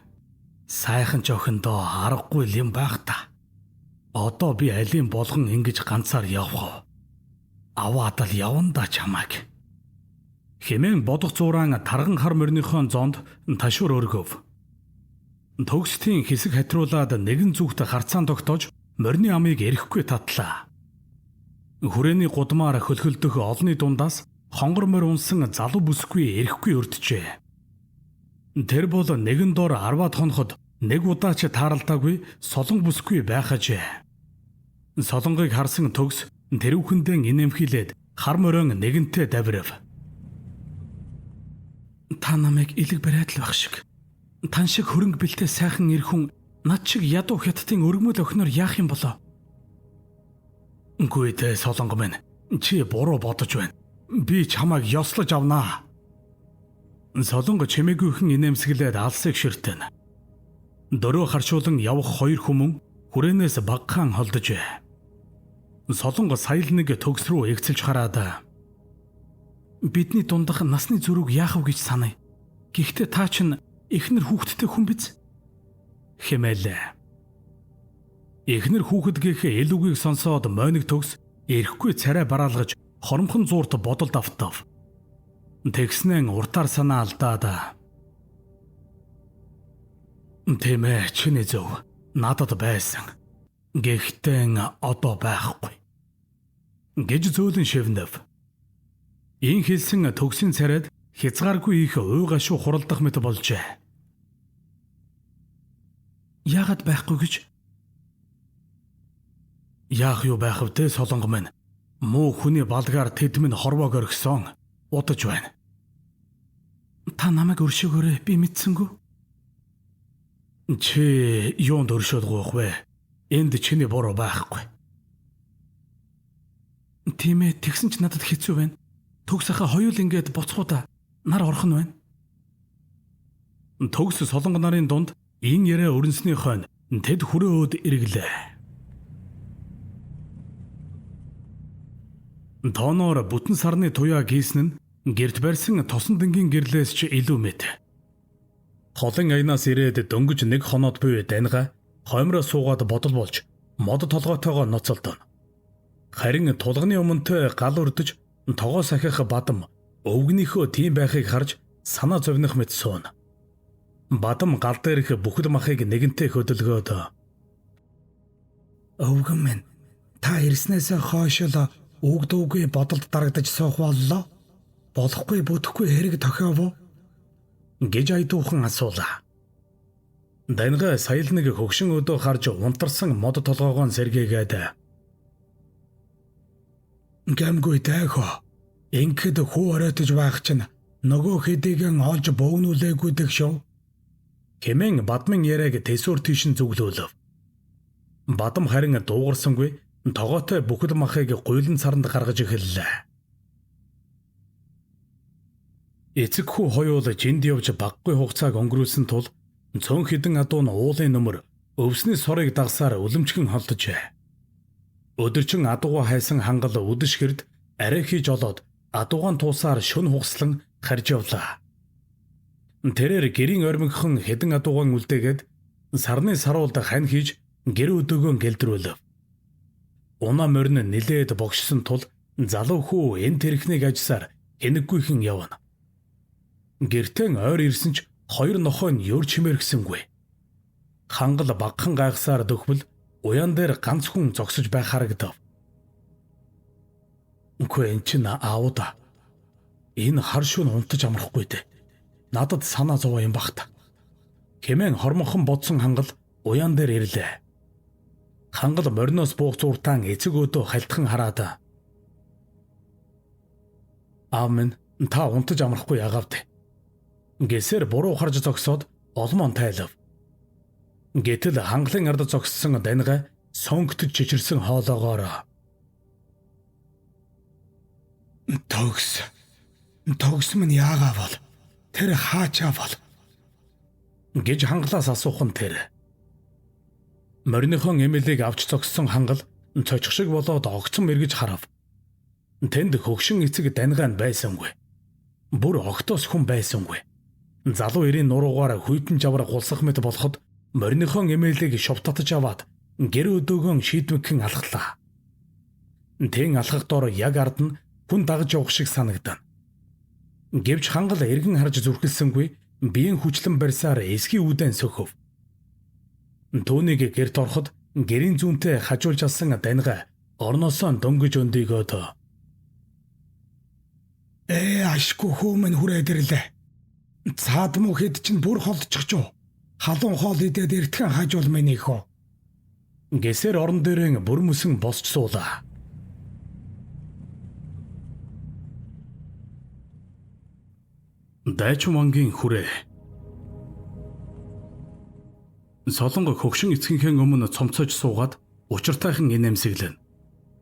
Сайхан ч охиндоо аргагүй юм байх та. Одоо би алийн болгон ингэж ганцаар явах вэ? Аваад л явна да чамайг. Хэмээн бодох зураан тарган хар мориныхон зоонд ташуур өргөв. Төгсдийн хэсэг хатруулаад нэгэн зүгт харцаан тогтоож морины амыг эрэхгүй татлаа. Хүрээний гудмаар хөлхөлдөх олонний дундаас хонгор морь унсан залуу бүсгүй эрэхгүй өртжээ. Тэр бол нэгэн дор 10-аад хоноход нэг удаа ч тааралдаагүй солон бүсгүй байхажээ. Солонгыг харсан төгс тэрүүхэндээ инээмхийлээд хар морион нэгэнтээ давирв. Та намайг элэг бариад л байх шиг. Тан шиг хөрөнгө бэлтээ сайхан эр хүн над шиг ядуу хятадын өргмөл охиноор яах юм болоо? Үгүй дээ солонго минь. Чи буруу бодож байна. Би чамайг ёслож авнаа. Солонго чимээгүйхэн инээмсэглээд алсыг ширтэн. Дөрөө харшуулан явах хоёр хүмүүн хүрээнээс багахан холдожээ. Солонго сая л нэг төгс рүү эгцэлж хараад бидний дундах насны зөрүүг яах вэ гэж саная. Гэхдээ та чинь эхнэр хүүхэдтэй хүн биз? Хэмээлээ. Эхнэр хүүхэд гэх эл үгийг сонсоод Мониг төгс эрэхгүй царай бараалгаж хоромхон зуурт бодолд автав. Тэгснэн уртаар санаа алдаад. Тийм ээ, чиний зөв. Надад байсан. Гэхдээ одоо байхгүй. Гэж зөөлөн шивнэв. Ин хэлсэн төгсийн царайд хязгааргүй их уй гашуу хуралдах мэт болжээ. Яагаад байхгүй гэж? Яах юу байх вэ, солонго минь? Муу хүний балгаар тэд минь хорвоог орхисон. Удаж байна. Та намайг өршөөгөөрэй, би мэдсэнгүү. Чи юунд өршөөлгүйх вэ? Энд чиний буруу байхгүй. Тийм ээ, тэгсэн ч надад хэцүү байна. Төгс ахаа хоёул ингээд буцхуудаа нар орох нь байна. Төгс солонго нарын дунд ин яриа өрнсний хойно тэд хүрээ өөд эргэлээ. Тооноор бүтэн сарны туяа гийсэн нь гэрт барьсан тосон дэнгийн гэрлээс ч илүү мэт. Холын аянаас ирээд дөнгөж нэг хоноод буй даньгаа хоймроо суугаад бодол болж мод толгойтойгоо ноцолдоно. Харин тулганы өмнөтэй гал өрдөж тогоо сахих бадам өвгөнийхөө тийм байхыг харж санаа зовних мэт сууна. Бадам гал дээрх бүхэл махыг нэгэнтээ хөдөлгөөд өвгөн минь та ирснээсээ хойш л үг дуугүй бодолд дарагдаж суух боллоо. Болохгүй бүтэхгүй хэрэг тохиов уу гэж айдуухан асуулаа. Даньгаа сая л нэг хөгшин өдөө харж унтарсан мод толгоогоо сэргээгээд гэмгүй дайхо. Ингээд хүү оройтож байх чинь нөгөө хэдийгэн олж бөөгнүүлээгүй дэх шв хэмээн Бадмын яриаг тэсвэр тийш нь зүглүүлв. Бадам харин дуугарсангүй тогоотой бүхэл махыг гуйлан саранд гаргаж эхэллээ. Эцэг хүү хоёул жинд явж баггүй хугацааг өнгөрүүлсэн тул цөөн хідэн адуу нь уулын нүмер өвсний сорыг дагсаар үлэмжхэн холдожээ. Өдөржин адууга хайсан хангал үдэш гэрд арай хийж олоод адуугаан туусаар шөн хугслан харж явлаа. Тэрээр гэрийн ойрмогхон хэдэн адуугаан үлдээгээд сарны саруулд хань хийж гэр өдөөгөө гэлдрүүлв. Унаа морин нилээд богшсон тул залуу хүү энэ тэрхнийг ажилласаар хэнэггүйхэн явна. Гэртэн ойр ирсэн ч хоёр нохой нь ёр чимээрхсэнгүй. Хангал багахан гайхсаар дөхвөл уян дээр ганц хүн зогсож байх харагдав. Үгүй эн чинь аавда. Энэ хар шүүн унтаж амрахгүй дээ. Надад санаа зовоо юм бах та. Хэмээн хормонхон бодсон хангал уян дээр ирлээ. Хангал мориноос буух зууртаан эцэг өөдөө халтхан хараад "Аав минь та унтаж амрахгүй ягаав дээ." Гэсээр буруу харж зогсоод олмон тайлав. Гэтэл хангалын ард зогссон даньгаа сонготож чичирсэн хоолоогоор төгс төгс минь яагаа бол тэр хаачаа бол гэж хангалаас асуух нь тэр. Мориныхон эмэлийг авч зогссон хангал цочих шиг болоод огцом эргэж харав. Тэнд хөгшин эцэг даньгаа нь байсангүй. Бүр огтоос хүн байсангүй. Залуу эрийн нуруугаар хүйтэн жавар гулсах мэт болоход мориныхон эмээлийг шувтатж аваад гэр өдөөгөн шийдмэгхэн алхлаа. Тэн алхах дор яг ард нь хүн дагаж явах шиг санагдана. Гэвч хангал эргэн харж зүрхэлсэнгүй биеийн хүчлэн барьсаар эсхий үүдэн сөхөв. Түүнийг гэрт ороход гэрийн зүүнтэй хажуулж алсан даньгаа орноосоо дөнгөж өндийгөөд ашгүй хүү минь хүрээд ирлээ. Цаад муу хэд чинь бүр холдчихжоо. Халуун хоол идээд эртхэн хажуул минь ихөө гэсээр орон дээрэн бүр мөсөн босч суулаа. Дайчин вангийн хүрээ. Солонго хөгшин эцгийнхээ өмнө цомцож суугаад учиртайхан инээмсэглэн.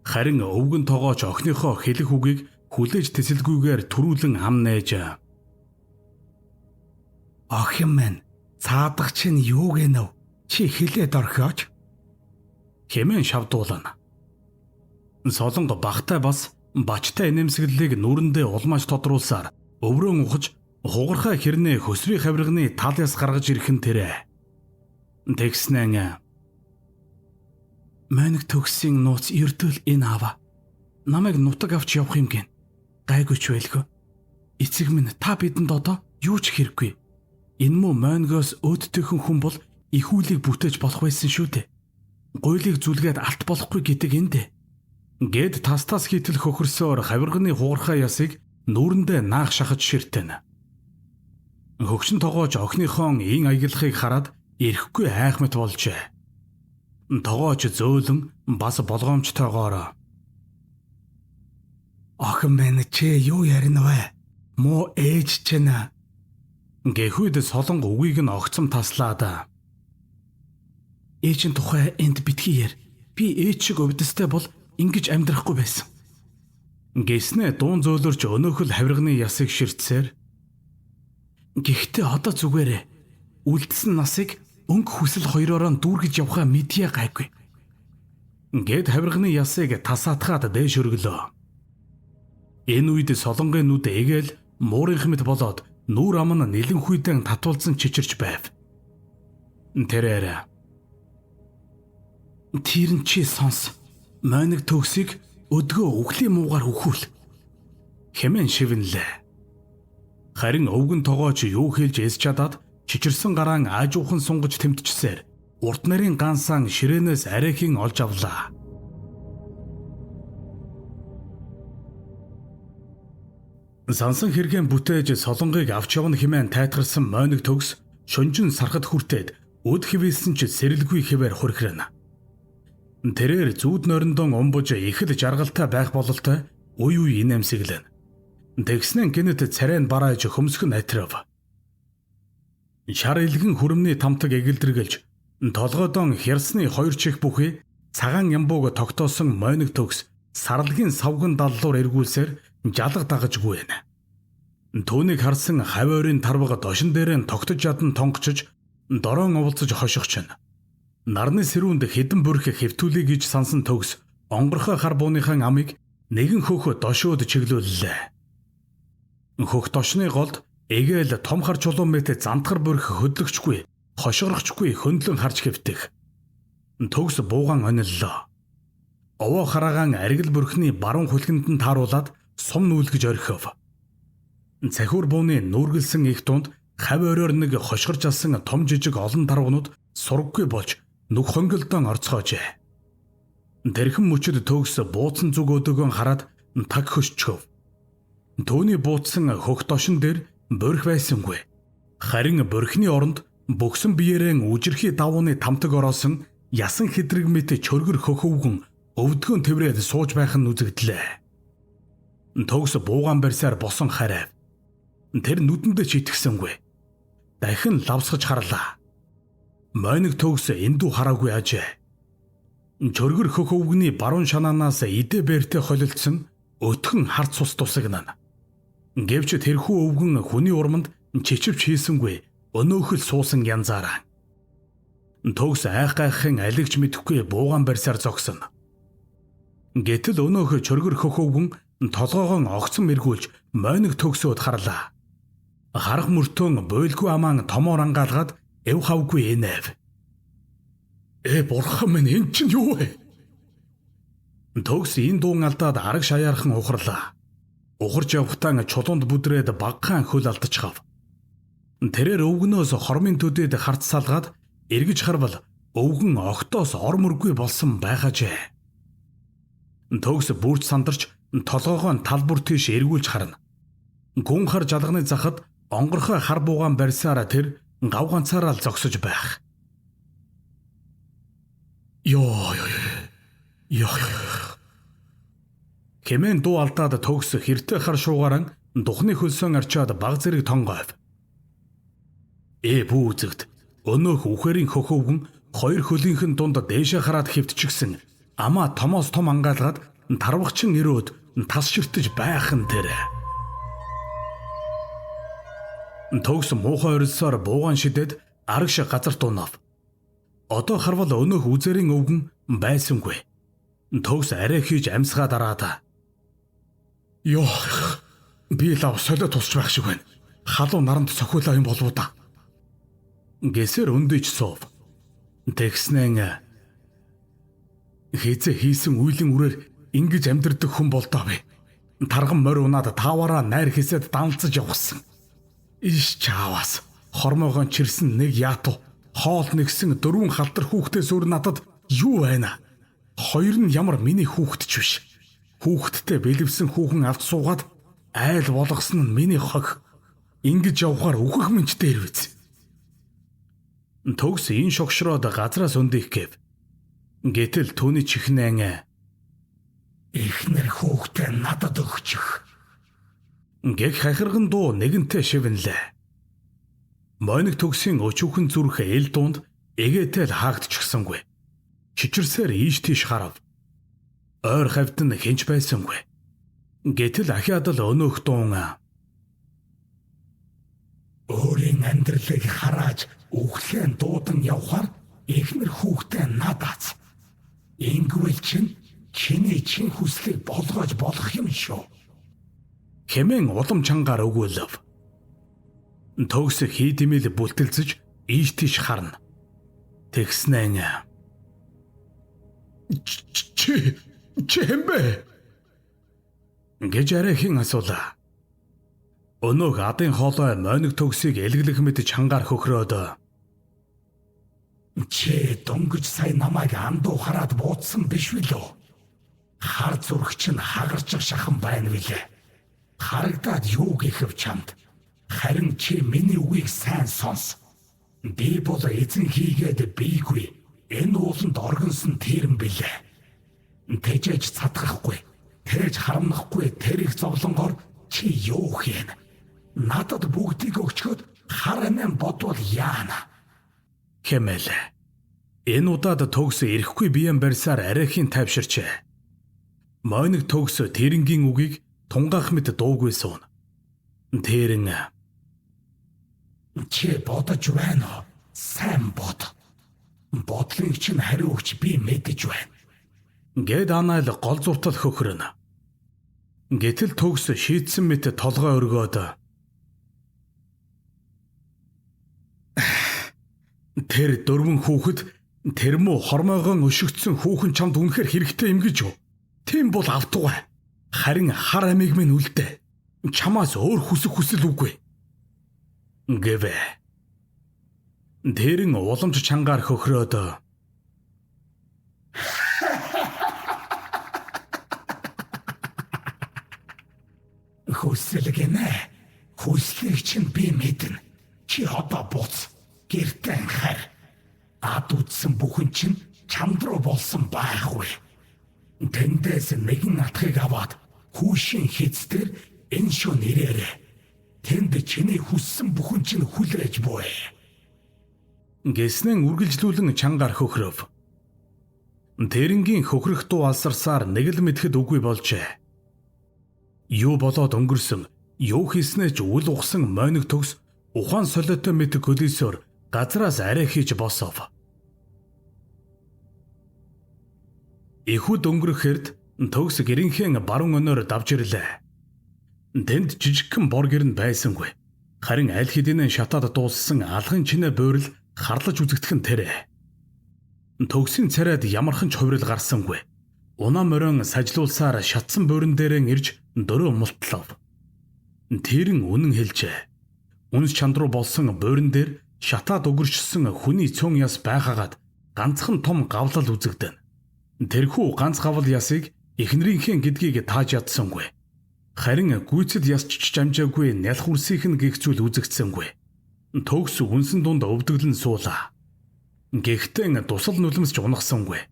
Харин өвгөн тогооч охиныхоо хэлэх үгийг хүлээж тэсэлгүйгээр түрүүлэн ам нээж. Охин минь цаадах чинь юу гэнэв? Чи хэлээд орхиоч хэмээн шавдуулна. Солонго багтай бас бачтай инээмсэглэлийг нүрэндээ улмааж тодруулсаар өврөн ухаж хугархай хэрнээ хөсрийн хавирганы тал яс гаргаж ирэх нь тэрэ. Тэгснэн Мөнг төгсийн нууц ердөөл энэ аава. Намайг нутаг авч явах юм гин. Гайгүй ч байлгүй. Эцэг минь та бидэнд одоо юу ч хэрэггүй. Энэ муу мөнгөөс өөдтэйхэн хүн бол их үйлийг бүтээж болох байсан шүү дээ. Гуйлыг зүлгээд алт болохгүй гэдэг энэ дээ. Гэд тас тас хийтэл хөхөрсөөр хавирганы хугархай ясыг нүүрэндээ наах шахаж ширтэн. Хөгшин тогооч охиныхон ин аялахыг хараад ирэхгүй айх мэт болжээ. Тогооч зөөлөн бас болгоомжтойгоор охин минь чи юу ярина вэ? Муу ээж чинь Гэхүйд Солонго үгийг нь огцом таслаад ээжийн тухай энд битгий яар. Би ээж шиг өвдөстэй бол ингэж амьдрахгүй байсан. Гэснээ дуун зөөлөрч өнөөхөл хавирганы ясыг ширтсээр гэхдээ одоо зүгээрээ үлдсэн насыг өнгө хүсэл хоёроороо дүүргэж явхаа мэдье гайгүй. Гэт хавирганы ясыг тасаатгаад дээш өргөлөө. Энэ үед Солонгын нүд эгээл муурынх мэт болоод нүүр ам нь нэлэнхүйдэн татуулзан чичирч байв. Тэрээр тэр нь чи сонс. Мойног төгсийг өдгөө үхлийн муугаар үхүүл хэмээн шивнэлээ. Харин өвгөн тогооч юу хэлж эс чадаад чичирсэн гараан аажуухан сунгаж тэмтчсээр урт нарийн гансан ширээнээс арайхийн олж авлаа. Сансан хэрхэн бүтээж Солонгыг авч явна хэмээн тайтгарсан мойног төгс шунжин сархад хүртээд өд хэвээсэн ч сэрэлгүй хэвээр хурхирна. Тэрээр зүүд нойрондон умбож ихэд жаргалтай байх бололтой уй уй инээмсэглэн. Тэгснэн гинэт царай нь барааж хөмсгөн атрав. Шар илгэн хүрэмний тамтаг эгэлдэргэлж толгойдон хярсны хоёр чих бүхий цагаан ямбууг тогтоосон мойног төгс сарлагын савган даллуур эргүүлсээр жалга дагаж гүйн. Түүнийг харсан хав ойрын тарвага дошин дээрээ тогтож ядан тонгочж дороон оволцож хошигчна. Нарны сэрүүнд хэдэн бүрх хэвтүүлээ гэж сансан төгс онгорхой хар бууныхан амыг нэгэн хөөх дошууд чиглүүллээ. Хөх дошны голд эгээл том хар чулуун мэт зантгар бүрх хөдлөгчгүй, хошигрохчгүй хөндлөн харж хэвтэх. Төгс буугаан ониллоо. Овоо хараагаан аргил бүрхний баруун хүлхэнд нь тааруулаад сум нүүлгэж орхив. Цахиур бууны нүүргэлсэн их тунд хав оройр нэг хошгорж алсан том жижиг олон тарвагнууд сургаггүй болж нүх хонголдон орцгоожээ. Тэрхэн мөчөд төгс бууцсан зүг өдөөгөн хараад таг хөшчгөв. Түүний бууцсан хөх дошин дээр борх байсангүй. Харин борхны оронд бөгсөн биеэрэн үжирхий давууны тамтаг ороосон ясан хэдрэг мэт чөргөр хөхөвгөн өвдгөн тэврээд сууж байх нь үзэгдлээ. Төгс буугаан барьсаар босон харайв. Тэр нүдэндээ ч итгэсэнгүй. Дахин лавсгаж харлаа. Мойног төгс эндүү хараагүй ажээ. Чөргөр хөх өвгөний баруун шанаанаас идэ бэртэ холилдсон өтгөн харц цус тусагнана. Гэвч тэрхүү өвгөн хүний урманд чичвч хийсэнгүй өнөөхөл суусан янзаараа. Төгс айх гайхахын алигч мэдэхгүй буугаан барьсаар зогсон. Гэтэл өнөөх чөргөр хөх өвгөн толгоогоон огцон мэргүүлж мойног төгсөөд харлаа. Харах мөртөн буйлгүй амаан томоор ангаалгаад эв хавгүй энэв. Э бурхан минь эн чинь юу вэ? Төгс энэ дуун алдаад араг шаяархан ухарлаа. Ухарч явхтаа чулуунд бүдрээд багахан хөл алдчихав. Тэрээр өвгнөөс хормын төдөд харц салгаад эргэж харвал өвгөн огтоос ор мөргүй болсон байгаажээ. Төгс бүрч сандарч толгоогоо тал бүр тийш эргүүлж харна. Гүн хар жалганы захад онгорхой хар буугаан барьсаар тэр гав ганцаараа л зогсож байх. Йоо ёо ёо. Хэмээн дуу алдаад төгс хэртэ хар шуугааран духны хөлсөн арчаад баг зэрэг тонгойв. Ээ бүү үзэгд өнөөх үхэрийн хөхөвгөн хоёр хөлийнх нь дунд дээшээ хараад хэвтчихсэн амаа томоос том ангаалгаад тарвагчин өрөөд тас ширтэж байх нь тэр. Төгс муухай орилсоор буугаан шидэд арагш газар тунав. Одоо харвал өнөөх үзэрийн өвгөн байсангүй. Төгс арай хийж амьсгаа дараад. Йоо би лав солио тусч байх шиг байна. Халуун наранд цохиулаа юм болов уу да. Гэсэр өндөж суув. Тэгснэн хизээ хийсэн үйлийн үрээр ингэж амьдэрдэг хүн болдоо би. Тарган морь унаад тааваараа найр хисэд даналцаж явсан. Иш чаавас хормоогон чирсэн нэг яату хоол нэгсэн дөрвөн халдар хүүхдээс өөр надад юу байна? Хоёр нь ямар миний хүүхэд ч биш. Хүүхэдтэй бэлэвсэн хүүхэн авч суугаад айл болгосон нь миний хог. Ингэж явхаар үхэх минь дээр биз. Төгс энэ шогшроод газраас өндөх гэв. Гэтэл түүний чихнэн эхнэр хүүхдээ надад өгчих гэх хахирган дуу нэгэнтээ шивнэлээ. Мониг төгсийн өчүүхэн зүрх эл дунд эгээтэл хаагдчихсангүй. Чичирсээр ийш тийш харав. Ойр хавьд нь хинч байсангүй. Гэтэл ахиад л өнөөх дуун өөрийн амьдралыг харааж үхлэн дуудан явхаар эхнэр хүүхдээ надаац. Ингэвэл чинь чиний чин хүслийг болгож болох юм шүү. Хэмээн улам чангаар өгөөлөв. Төгс хийдмэл бүлтэлзэж ийш тийш харна. Тэгснэн чи чи хэмбэ гэж арайхийн асуулаа. Өнөөх адын хоолой мониг төгсийг элэглэх мэт чангаар хөхрөөд чи дөнгөж сая намайг андуу хараад буудсан биш билүү? Хар зүрх чинь хагарчих шахан байна билээ. Харагдаад юу гэхэв чамд? Харин чи миний үгийг сайн сонс. Би бол эзэн хийгээд бийгүй. Энэ ууланд оргинсон тэрэн билээ. Тэжээж цадгахгүй, тэрэж харамнахгүй тэр их зовлонгоор чи юу хийн? Надад бүгдийг өгчхөд хар амиа бодвол яана? Хэмээлээ. Энэ удаад төгс ирэхгүй биеэн барьсаар арайхийн тайвширчээ. Мониг төгс тэрэнгийн үгийг тунгаах мэт дуугүй сууна. Тэрэн чи бодож байна уу? Сайн бод. Бодлыг чинь хариу өгч би мэдэж байна. Гэд анайл гол зуртал хөхрөнө. Гэтэл төгс шийдсэн мэт толгой өргөөд тэр дөрвөн хүүхэд тэр мө хормойгон өшөгдсөн хүүхэн чамд үнэхээр хэрэгтэй юм гэж юу? Тийм бол автугай. Харин хар амийг минь үлдээ. Чамаас өөр хүсэх хүсэл үгүй. Гэвэ. Тэрэн уламж чангаар хөхрөөд хүсэл гинэ. Хүслийг чинь би мэднэ. Чи одоо буц. Гэртээ харь. Ад үтсэн бүхэн чинь чамд руу болсон байхгүй. Тэндээс нэгэн атхыг аваад хүүшийн хизтэр энэ шөн ирээрээ. Тэнд чиний хүссэн бүхэн чинь хүлээж буй. Гэснэн үргэлжлүүлэн чангаар хөхрөв. Тэрэнгийн хөхрөх дуу алсарсаар нэг л мэдэхэд үгүй болжээ. Юу болоод өнгөрсөн, юу хийснээ ч үл ухсан мониг төгс ухаан солиотой мэт көлөөсөөр газраас арай хийж босов. Эхүд өнгөрөхээр төгс гэрийнхээ баруун өнөөр давж ирлээ. Тэнд жижигхэн бор гэр нь байсангүй. Харин аль хэдийнэ шатаад дууссан алган чинээ буурил харлаж үзэгдэх нь тэрэ. Төгсийн царайд ямархан ч хувирал гарсангүй. Унаа морин сажлуулсаар шатсан буурин дээрэн ирж дөрөө мултлав. Тэрэн үнэн хэлжээ. Үнс чанд руу болсон буурин дээр шатаад өгөрчсөн хүний цөөн яс байхагаад ганцхан том гавлал үзэгдэнэ. Тэрхүү ганц гавл ясыг эхнэрийнхээ гэдгийг тааж ядсангүй. Харин гүйцэд ясчч амжаагүй нялх үрсийнх нь гих зүйл үзэгдсэнгүй. Төгс үнсэн дунд өвдөглөн суулаа. Гэхдээ дусал нулимсч унахсангүй.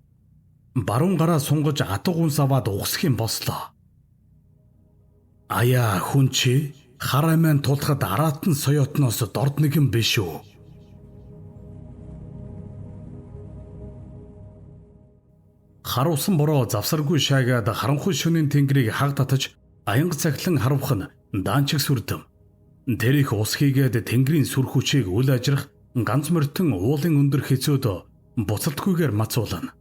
Баруун гараа сунгаж атга унс аваад угсах юм бослоо. Аяа хүн чи хар амиан тулахад араатан соёотноос дорд нэгэн биш үү? Хар усан бороо завсаргүй шаагаад харанхуй шөнийн тэнгэрийг хаг татаж аянга цахилан харвах нь даанчиг сүрдэм. Тэр их ус хийгээд тэнгэрийн сүр хүчийг үл ажрах ганц морьтон уулын өндөр хэцүүд буцалтгүйгээр мацуулна.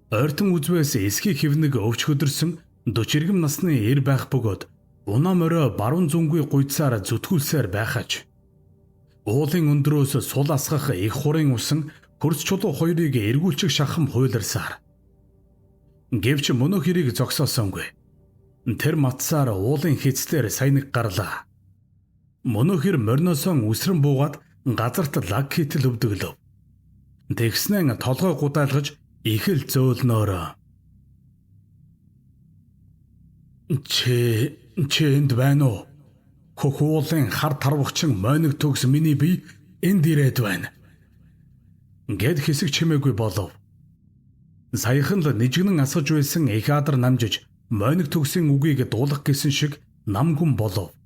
Ойртон үзвээс эсхий хэвнэг өвч хөдөрсөн 40 иргэм насны эр байх бөгөөд унаа морио баруун зүнгүй гуйцаар зүтгүүлсээр байхаж. Уулын өндрөөс сул асгах их хурын усан хөрс чулуу хоёрыг эргүүлчих шахам хуйларсаар. Гэвч мөнөөх хэрийг зогсоосонгүй. Тэр матсаар уулын хизлээр сая нэг гарлаа. Мөнөөх хэр мориносон үсрэн буугаад газарт лаг хитэл өвдөглөв. Тэгснэн толгой гудайлгаж их л зөөлнөөрөө. Чи энд байна уу? Хөх уулын хар тарвагчин мониг төгс миний бие энд ирээд байна. Гэд хэсэг чимээгүй болов. Саяхан л нижигнэн асгаж байсан их адар намжиж мониг төгсийн үгийг дуулах гэсэн шиг намгүн болов.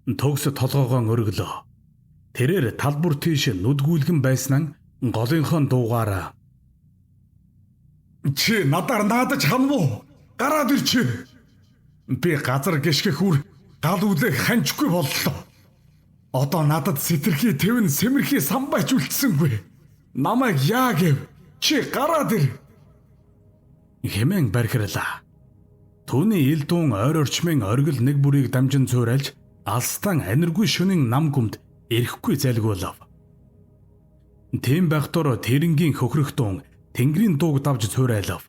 Төгс толгоогоо өргөлөө. Тэрээр тал бүр тийш нүдгүүлгэн байсан нь голынхон дуугаараа "Чи надаар наадаж ханав уу? Гараад ир чи. Би газар гიშгэх үр гал үлээх ханчгүй боллоо. Одоо надад сэтэрхий тэвэн сэмэрхий самбайч үлдсэнгүй. Намайг яа гэв? Чи гараад ир." Хэмээн бархирлаа. Түүний ил дуун ойр орчмын оргил нэг бүрийг дамжин цуурайлж алстан аниргүй шөнийн нам гүмд эрэхгүй залгиулав. Тийм байх тур тэрэнгийн хөхрөх дуун тэнгэрийн дууг давж цуурайлав.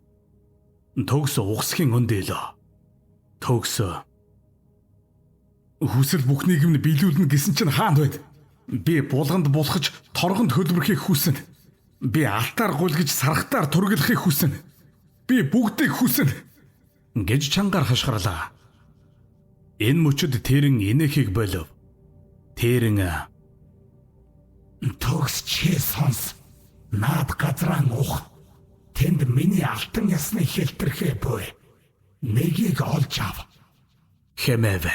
Төгс угсхийн өндөөлөө. Төгс хүсэл бүхнийг нь биелүүлнэ гэсэн чинь хаана байд? Би булганд булхаж торгонд хөлбөрхийг хүснэ. Би алтаар гулгиж сархтаар турглахыг хүснэ. Би бүгдийг хүснэ гэж чангаар хашгирлаа. Энэ мөчөд тэрэн инээхийг болов. Тэрэн "Төгс чи сонс. Наад газраа ух. Тэнд миний алтан ясны хэлтэрхээ буй. Нэгийг олж ав" хэмээв.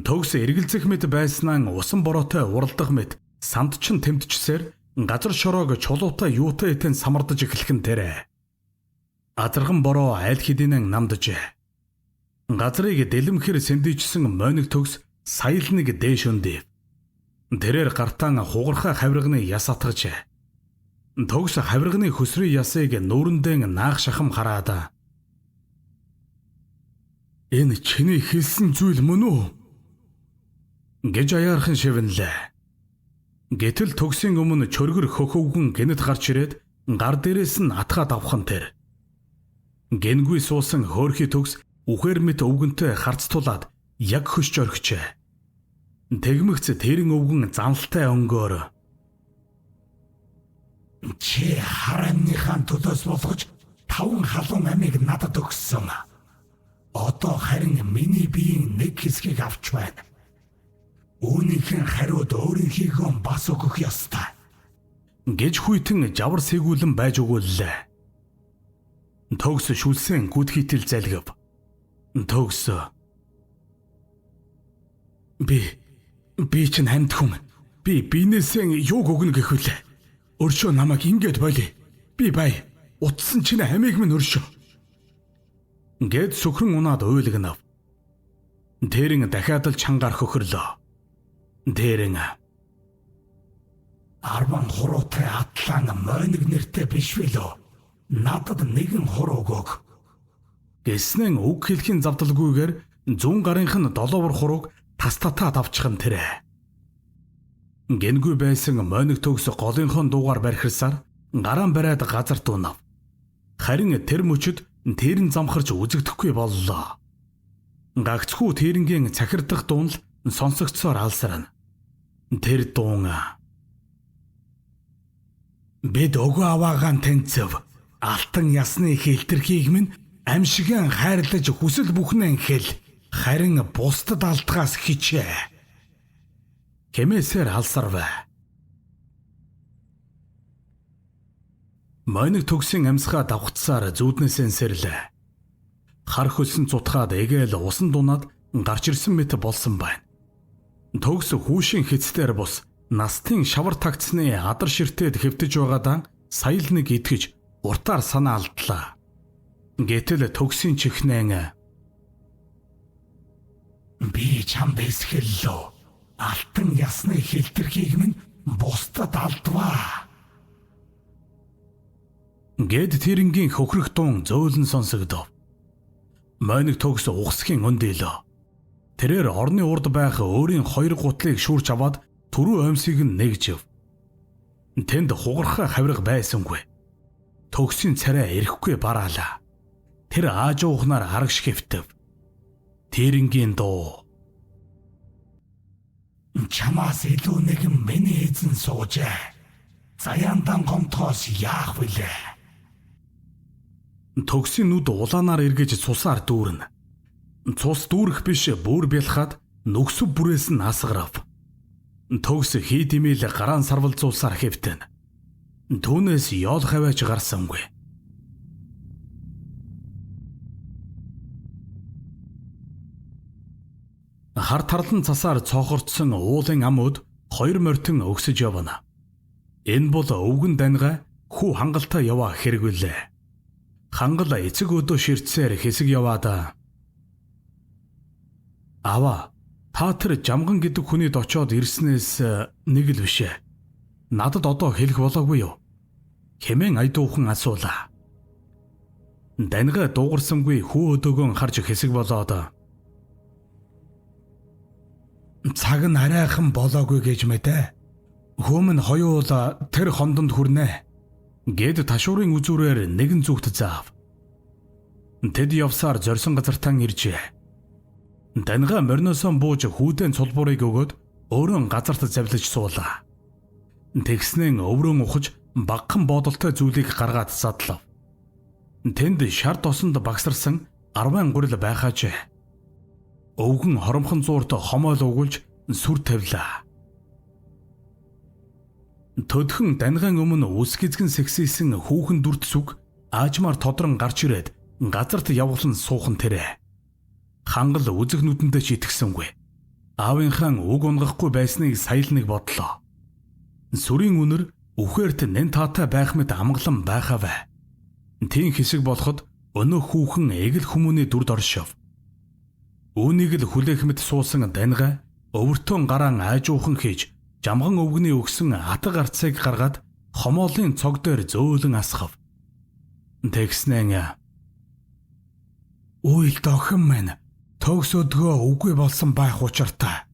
Төгс эргэлзэх мэт байснаа усан бороотой уралдах мэт сандчин тэмдчсээр газар шороог чулуутай юутай этэн самардаж эхлэх нь тэрэ. Азарган бороо аль хэдийнэн намдажээ. Газрыг дэлэмхэр сэндийчсэн мойног төгс сая л нэг дээш өндөв. Тэрээр гартаан хугархай хавирганы яс атгажээ. Төгс хавирганы хөсрийн ясыг нүүрэндээ наах шахам хараад "Энэ чиний хэлсэн зүйл мөн үү?" гэж аяархан шивнэлээ. Гэтэл төгсийн өмнө чөргөр хөхөвгөн гэнэт гарч ирээд гар дээрээс нь атгаад авах нь тэр. Гэнгүй суусан хөөрхий төгс үхээр мэт өвгөнтэй харц тулаад яг хөшч орхижээ. Тэгмэгц тэрэн өвгөн заналтай өнгөөр "Чи харанныхаа төлөөс болгож 5 халуун амийг надад өгсөн. Одоо харин миний биеийн нэг хэсгийг авч байна. Үүнийх нь хариуд өөрийнхийгөө бас өгөх ёстой" гэж хүйтэн жавар сэгүүлэн байж өгөөллээ. Төгс шүлсэн гүдхитэл залгив. Төгс Би чинь амьд хүн. Би биенээсээ юуг өгнө гэх вүлээ. Өршөө намайг ингэж боли. Би бай. Утсан чинь амийг минь өршөө. Гэд сүхрэн унаад уйлгнав. Тэрэн дахиад л чангаар хөхөрлөө. Тэрэн 10 хуруутай атлан мойног нэртэй биш билүү? Надад нэгэн хурууг өг. Гэснэн үг хэлхийн завдалгүйгээр зүүн гарынх нь долоовор хурууг тас татаад авчих нь тэрэ. Гэнгүй байсан мойног төгс голынхон дуугаар бархирсаар гараан бариад газарт унав. Харин тэр мөчөд тэрэн замхарч үзэгдэхгүй боллоо. Гагцхүү тэрэнгийн цахирдах дуун л сонсогдсоор алсарна. Тэр дуун "Бид өгөө аваагаан тэнцв. Алтан ясны хэлтэрхийг минь амьшиган хайрлаж хүсэл бүхнээ хэл. Харин бусдад алдахаас хичээ" хэмээсээр алсарвэ. Мойног төгсийн амьсгаа давхцсаар зүүднээсээ сэрлээ. Хар хөлсөн цутгаад эгээл усан дунаад гарч ирсэн мэт болсон байна. Төгс хүүшийн хэцдээр бус настын шавар тагцны адар ширтээд хэвтэж байгаадаа сая л нэг итгэж уртаар санаа алдлаа. Гэтэл төгсийн чихнэн "Би чамд эсгэллөө. Алтан ясны хэлтэрхийг минь бусдад алдваа" гэд тэрэнгийн хөхрөх дуун зөөлөн сонсогдов. Мойног төгс угсхийн өндөөлөө. Тэрээр орны урд байх өөрийн 2 гутлыг шүүрч аваад түрүү оймсыг нь нэгжив. Тэнд хугархай хавирга байсангүй. Төгсийн царай эрэхгүй бараалаа. Тэр аажуухнаар арагш хэвтэв. Тэрэнгийн дуу "Чамаас илүү нэгэн миний эзэн суужээ. Заяандан гомдохоос яах вүлээ?" Төгсийн нүд улаанаар эргэж цусаар дүүрнэ. Цус дүүрэх биш бүр бялхаад нүгсэв бүрээс нь асгарав. Төгс хий димэл гараан сарвалзуулсаар хэвтэн. Түүнээс ёол хаваач гарсангүй. Хар тарлан цасаар цоохордсон уулын ам өд 2 морьтон өгсөж явна. Энэ бол өвгөн даньгай хүү хангалтай яваа хэрэг үлээ. Хангал эцэг өдөө ширтсээр хэсэг яваад "Аваа, та тэр жамган гэдэг хүнийд очоод ирснээс нэг л биш ээ. Надад одоо хэлэх болоогүй юу?" хэмээн аядуухан асуулаа. Даньгай дуугарсангүй хүү өдөөгөө харж хэсэг болоод "Цаг нь арайхан болоогүй гэж мэдээ. Хүмүүн хоёул тэр хондонд хүрнэ" гэд ташуурын үзүүрээр нэгэн зүгт заав. Тэд явсаар зорьсон газартан иржээ. Даньгай мориноосоо бууж хүүдэн цулбуурыг өгөөд өөрөө газарт завлаж суулаа. Тэгснэн өврөн ухаж багахан бодолтой зүйлийг гаргаад задлав. Тэнд шар тосонд багсарсан 10 гурил байхаажээ. Өвгөн хоромхон зуурт хомойл угуулж сүр тавилаа. Төдхөн даньгаан өмнө үс гизгэн сэгсийсэн хүүхэн дүрт сүг аажмаар тодрон гарч ирээд газарт явуулан суухан тэрэ. Хангал үзэх нүдэндээ ч итгэсэнгүй. Аавынхаа үг унгахгүй байсныг сая л нэг бодлоо. Сүрийн үнэр үхээрт нэн таатай байх мэт амгалан байхавэ. Тийм хэсэг болоход өнөө хүүхэн эгэл хүмүүний дүрд оршив. Үүнийг л хүлээх мэт суусан даньгай өвөртөн гараан айжуухан хийж жамган өвгөний өгсөн атга гарцыг гаргаад хомоолын цог дээр зөөлөн асгав. Тэгснэн "Үйл дохин минь төгс өдгөө үгүй болсон байх учиртай.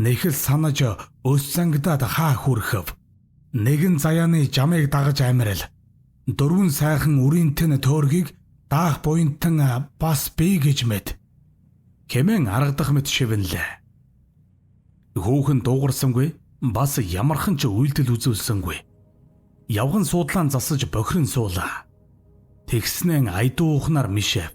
Нэхэл санаж өс зангидаад хаа хүрхэв. Нэгэн заяаны жамыг дагаж амирал. Дөрвөн сайхан үрийнтэн төөргийг даах буянтан бас би гэж мэд" хэмээн аргадах мэт шивэнлээ. Хүүхэн дуугарсангүй бас ямархан ч үйлдэл үзүүлсэнгүй. Явган суудлаан засаж бохирон суулаа. Тэгснэн айдуухнаар мишэв.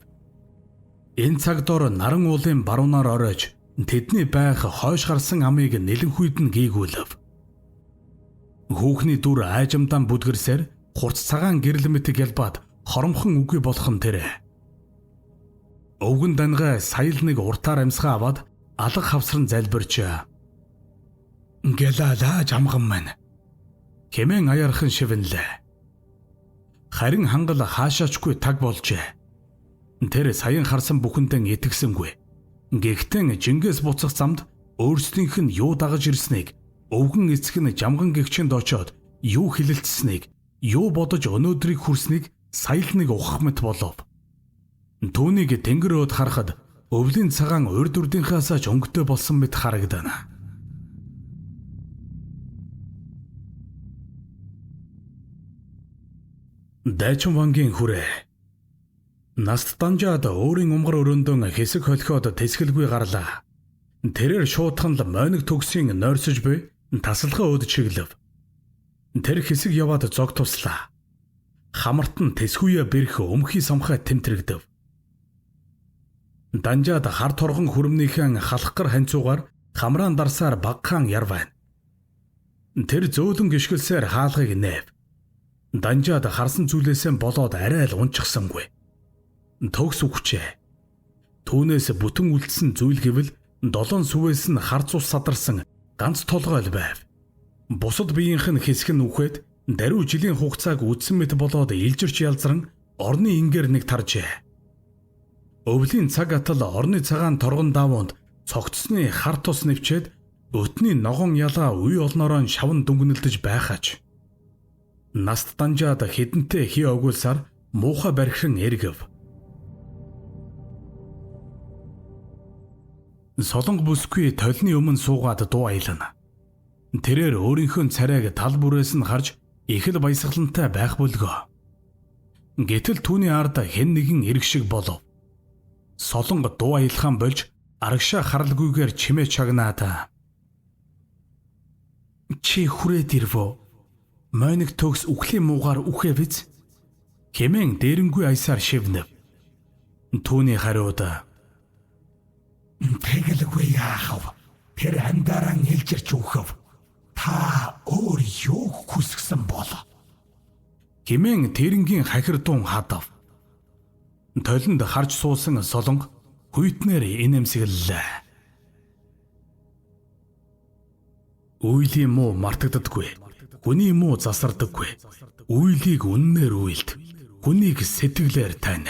Энэ цаг дор наран уулын баруунаар оройж тэдний байх хойш гарсан амыг нэлэнхүйд нь гийгүүлв. Хүүхний дүр айжамдаан бүдгэрсээр хурц цагаан гэрэл мэт гялбаад хоромхон үгүй болох нь тэрэ. Өвгөн даньгай сая л нэг уртаар амьсгаа аваад алга хавсран залбирч "Гэлалаа жамган минь" хэмээн аяархан шивэнлээ. Харин хангал хаашаачгүй таг болжээ. Тэр саяхан харсан бүхэндээ итгэсэнгүй. Гэхдээ Чингис буцах замд өөрсдийнх нь юу дагаж ирснийг, өвгөн эцэг нь жамган гэгчэнд очоод юу хэлэлцсэнийг, юу бодож өнөөдрийг хүрснийг сая л нэг ухах мэт болов. Түүнийг тэнгэр өөд харахад өвлийн цагаан урд урдынхаасаа ч өнгөтэй болсон мэт харагдана. Дайчин вангийн хүрээ. Наст данжаад өөрийн умгар өрөөндөө хэсэг холхиод тэсгэлгүй гарлаа. Тэрээр шуутхан л мойног төгсийн нойрсож буй тасалгаа өөд чиглэв. Тэр хэсэг яваад зог туслаа. Хамарт нь тэсгүйе бэрх өмхий самхай тэмтрэгдэв. Данжаад хар торгон хүрмнийхэн халахгар ханцуугаар хамраан дарсаар багахан ярвайн. Тэр зөөлөн гიშгэлсээр хаалгыг нээв. Данжаад харсан зүйлээсээ болоод арай л унчихсангүй. Төгс үхжээ. Түүнээс бүтэн үлдсэн зүйл гэвэл долоон сүвээс нь хар цус садарсан ганц толгой л байв. Бусад биеийнх нь хэсэг нь үхээд даруй жилийн хугацааг үдсэн мэт болоод илжирч ялзран орны ингээр нэг таржээ. Өвлийн цаг атал орны цагаан торгон даавуунд цогцсны хар тус нэвчээд өтний ногоон ялаа үе олноороо шавн дүнгэнэлдэж байхаач. Наст данжаад хідэнтэй хий огуулсаар муухай бархиран эргэв. Солонго бүсгүй толны өмнө суугаад дуу аялна. Тэрээр өөрийнхөө царайг тал бүрээс нь харж их л баясгалантай байх бөлгөө. Гэтэл түүний ард хэн нэгэн ирэх шиг болов. Солонго дуу аялахаа болж арагшаа харалгүйгээр чимээ чагнаад "Чи хүрээд ирвөө? Мойног төгс үхлийн муугаар үхээ биз?" хэмээн дээрэнгүй аясаар шивнэв. Түүний хариуд "Тэгэлгүй яах вэ? Тэр андаран илжирч үхэв. Та өөр юу хүсгсэн бол?" хэмээн тэрэнгийн хахир дуун хадав. Толинд харж суусан солонго хүйтнээр инээмсэглэлээ. Үйлийн муу мартагддаггүй. Хүний муу засардаггүй. Үйлийг үннээр үйлд. Хүнийг сэтгэлээр тань.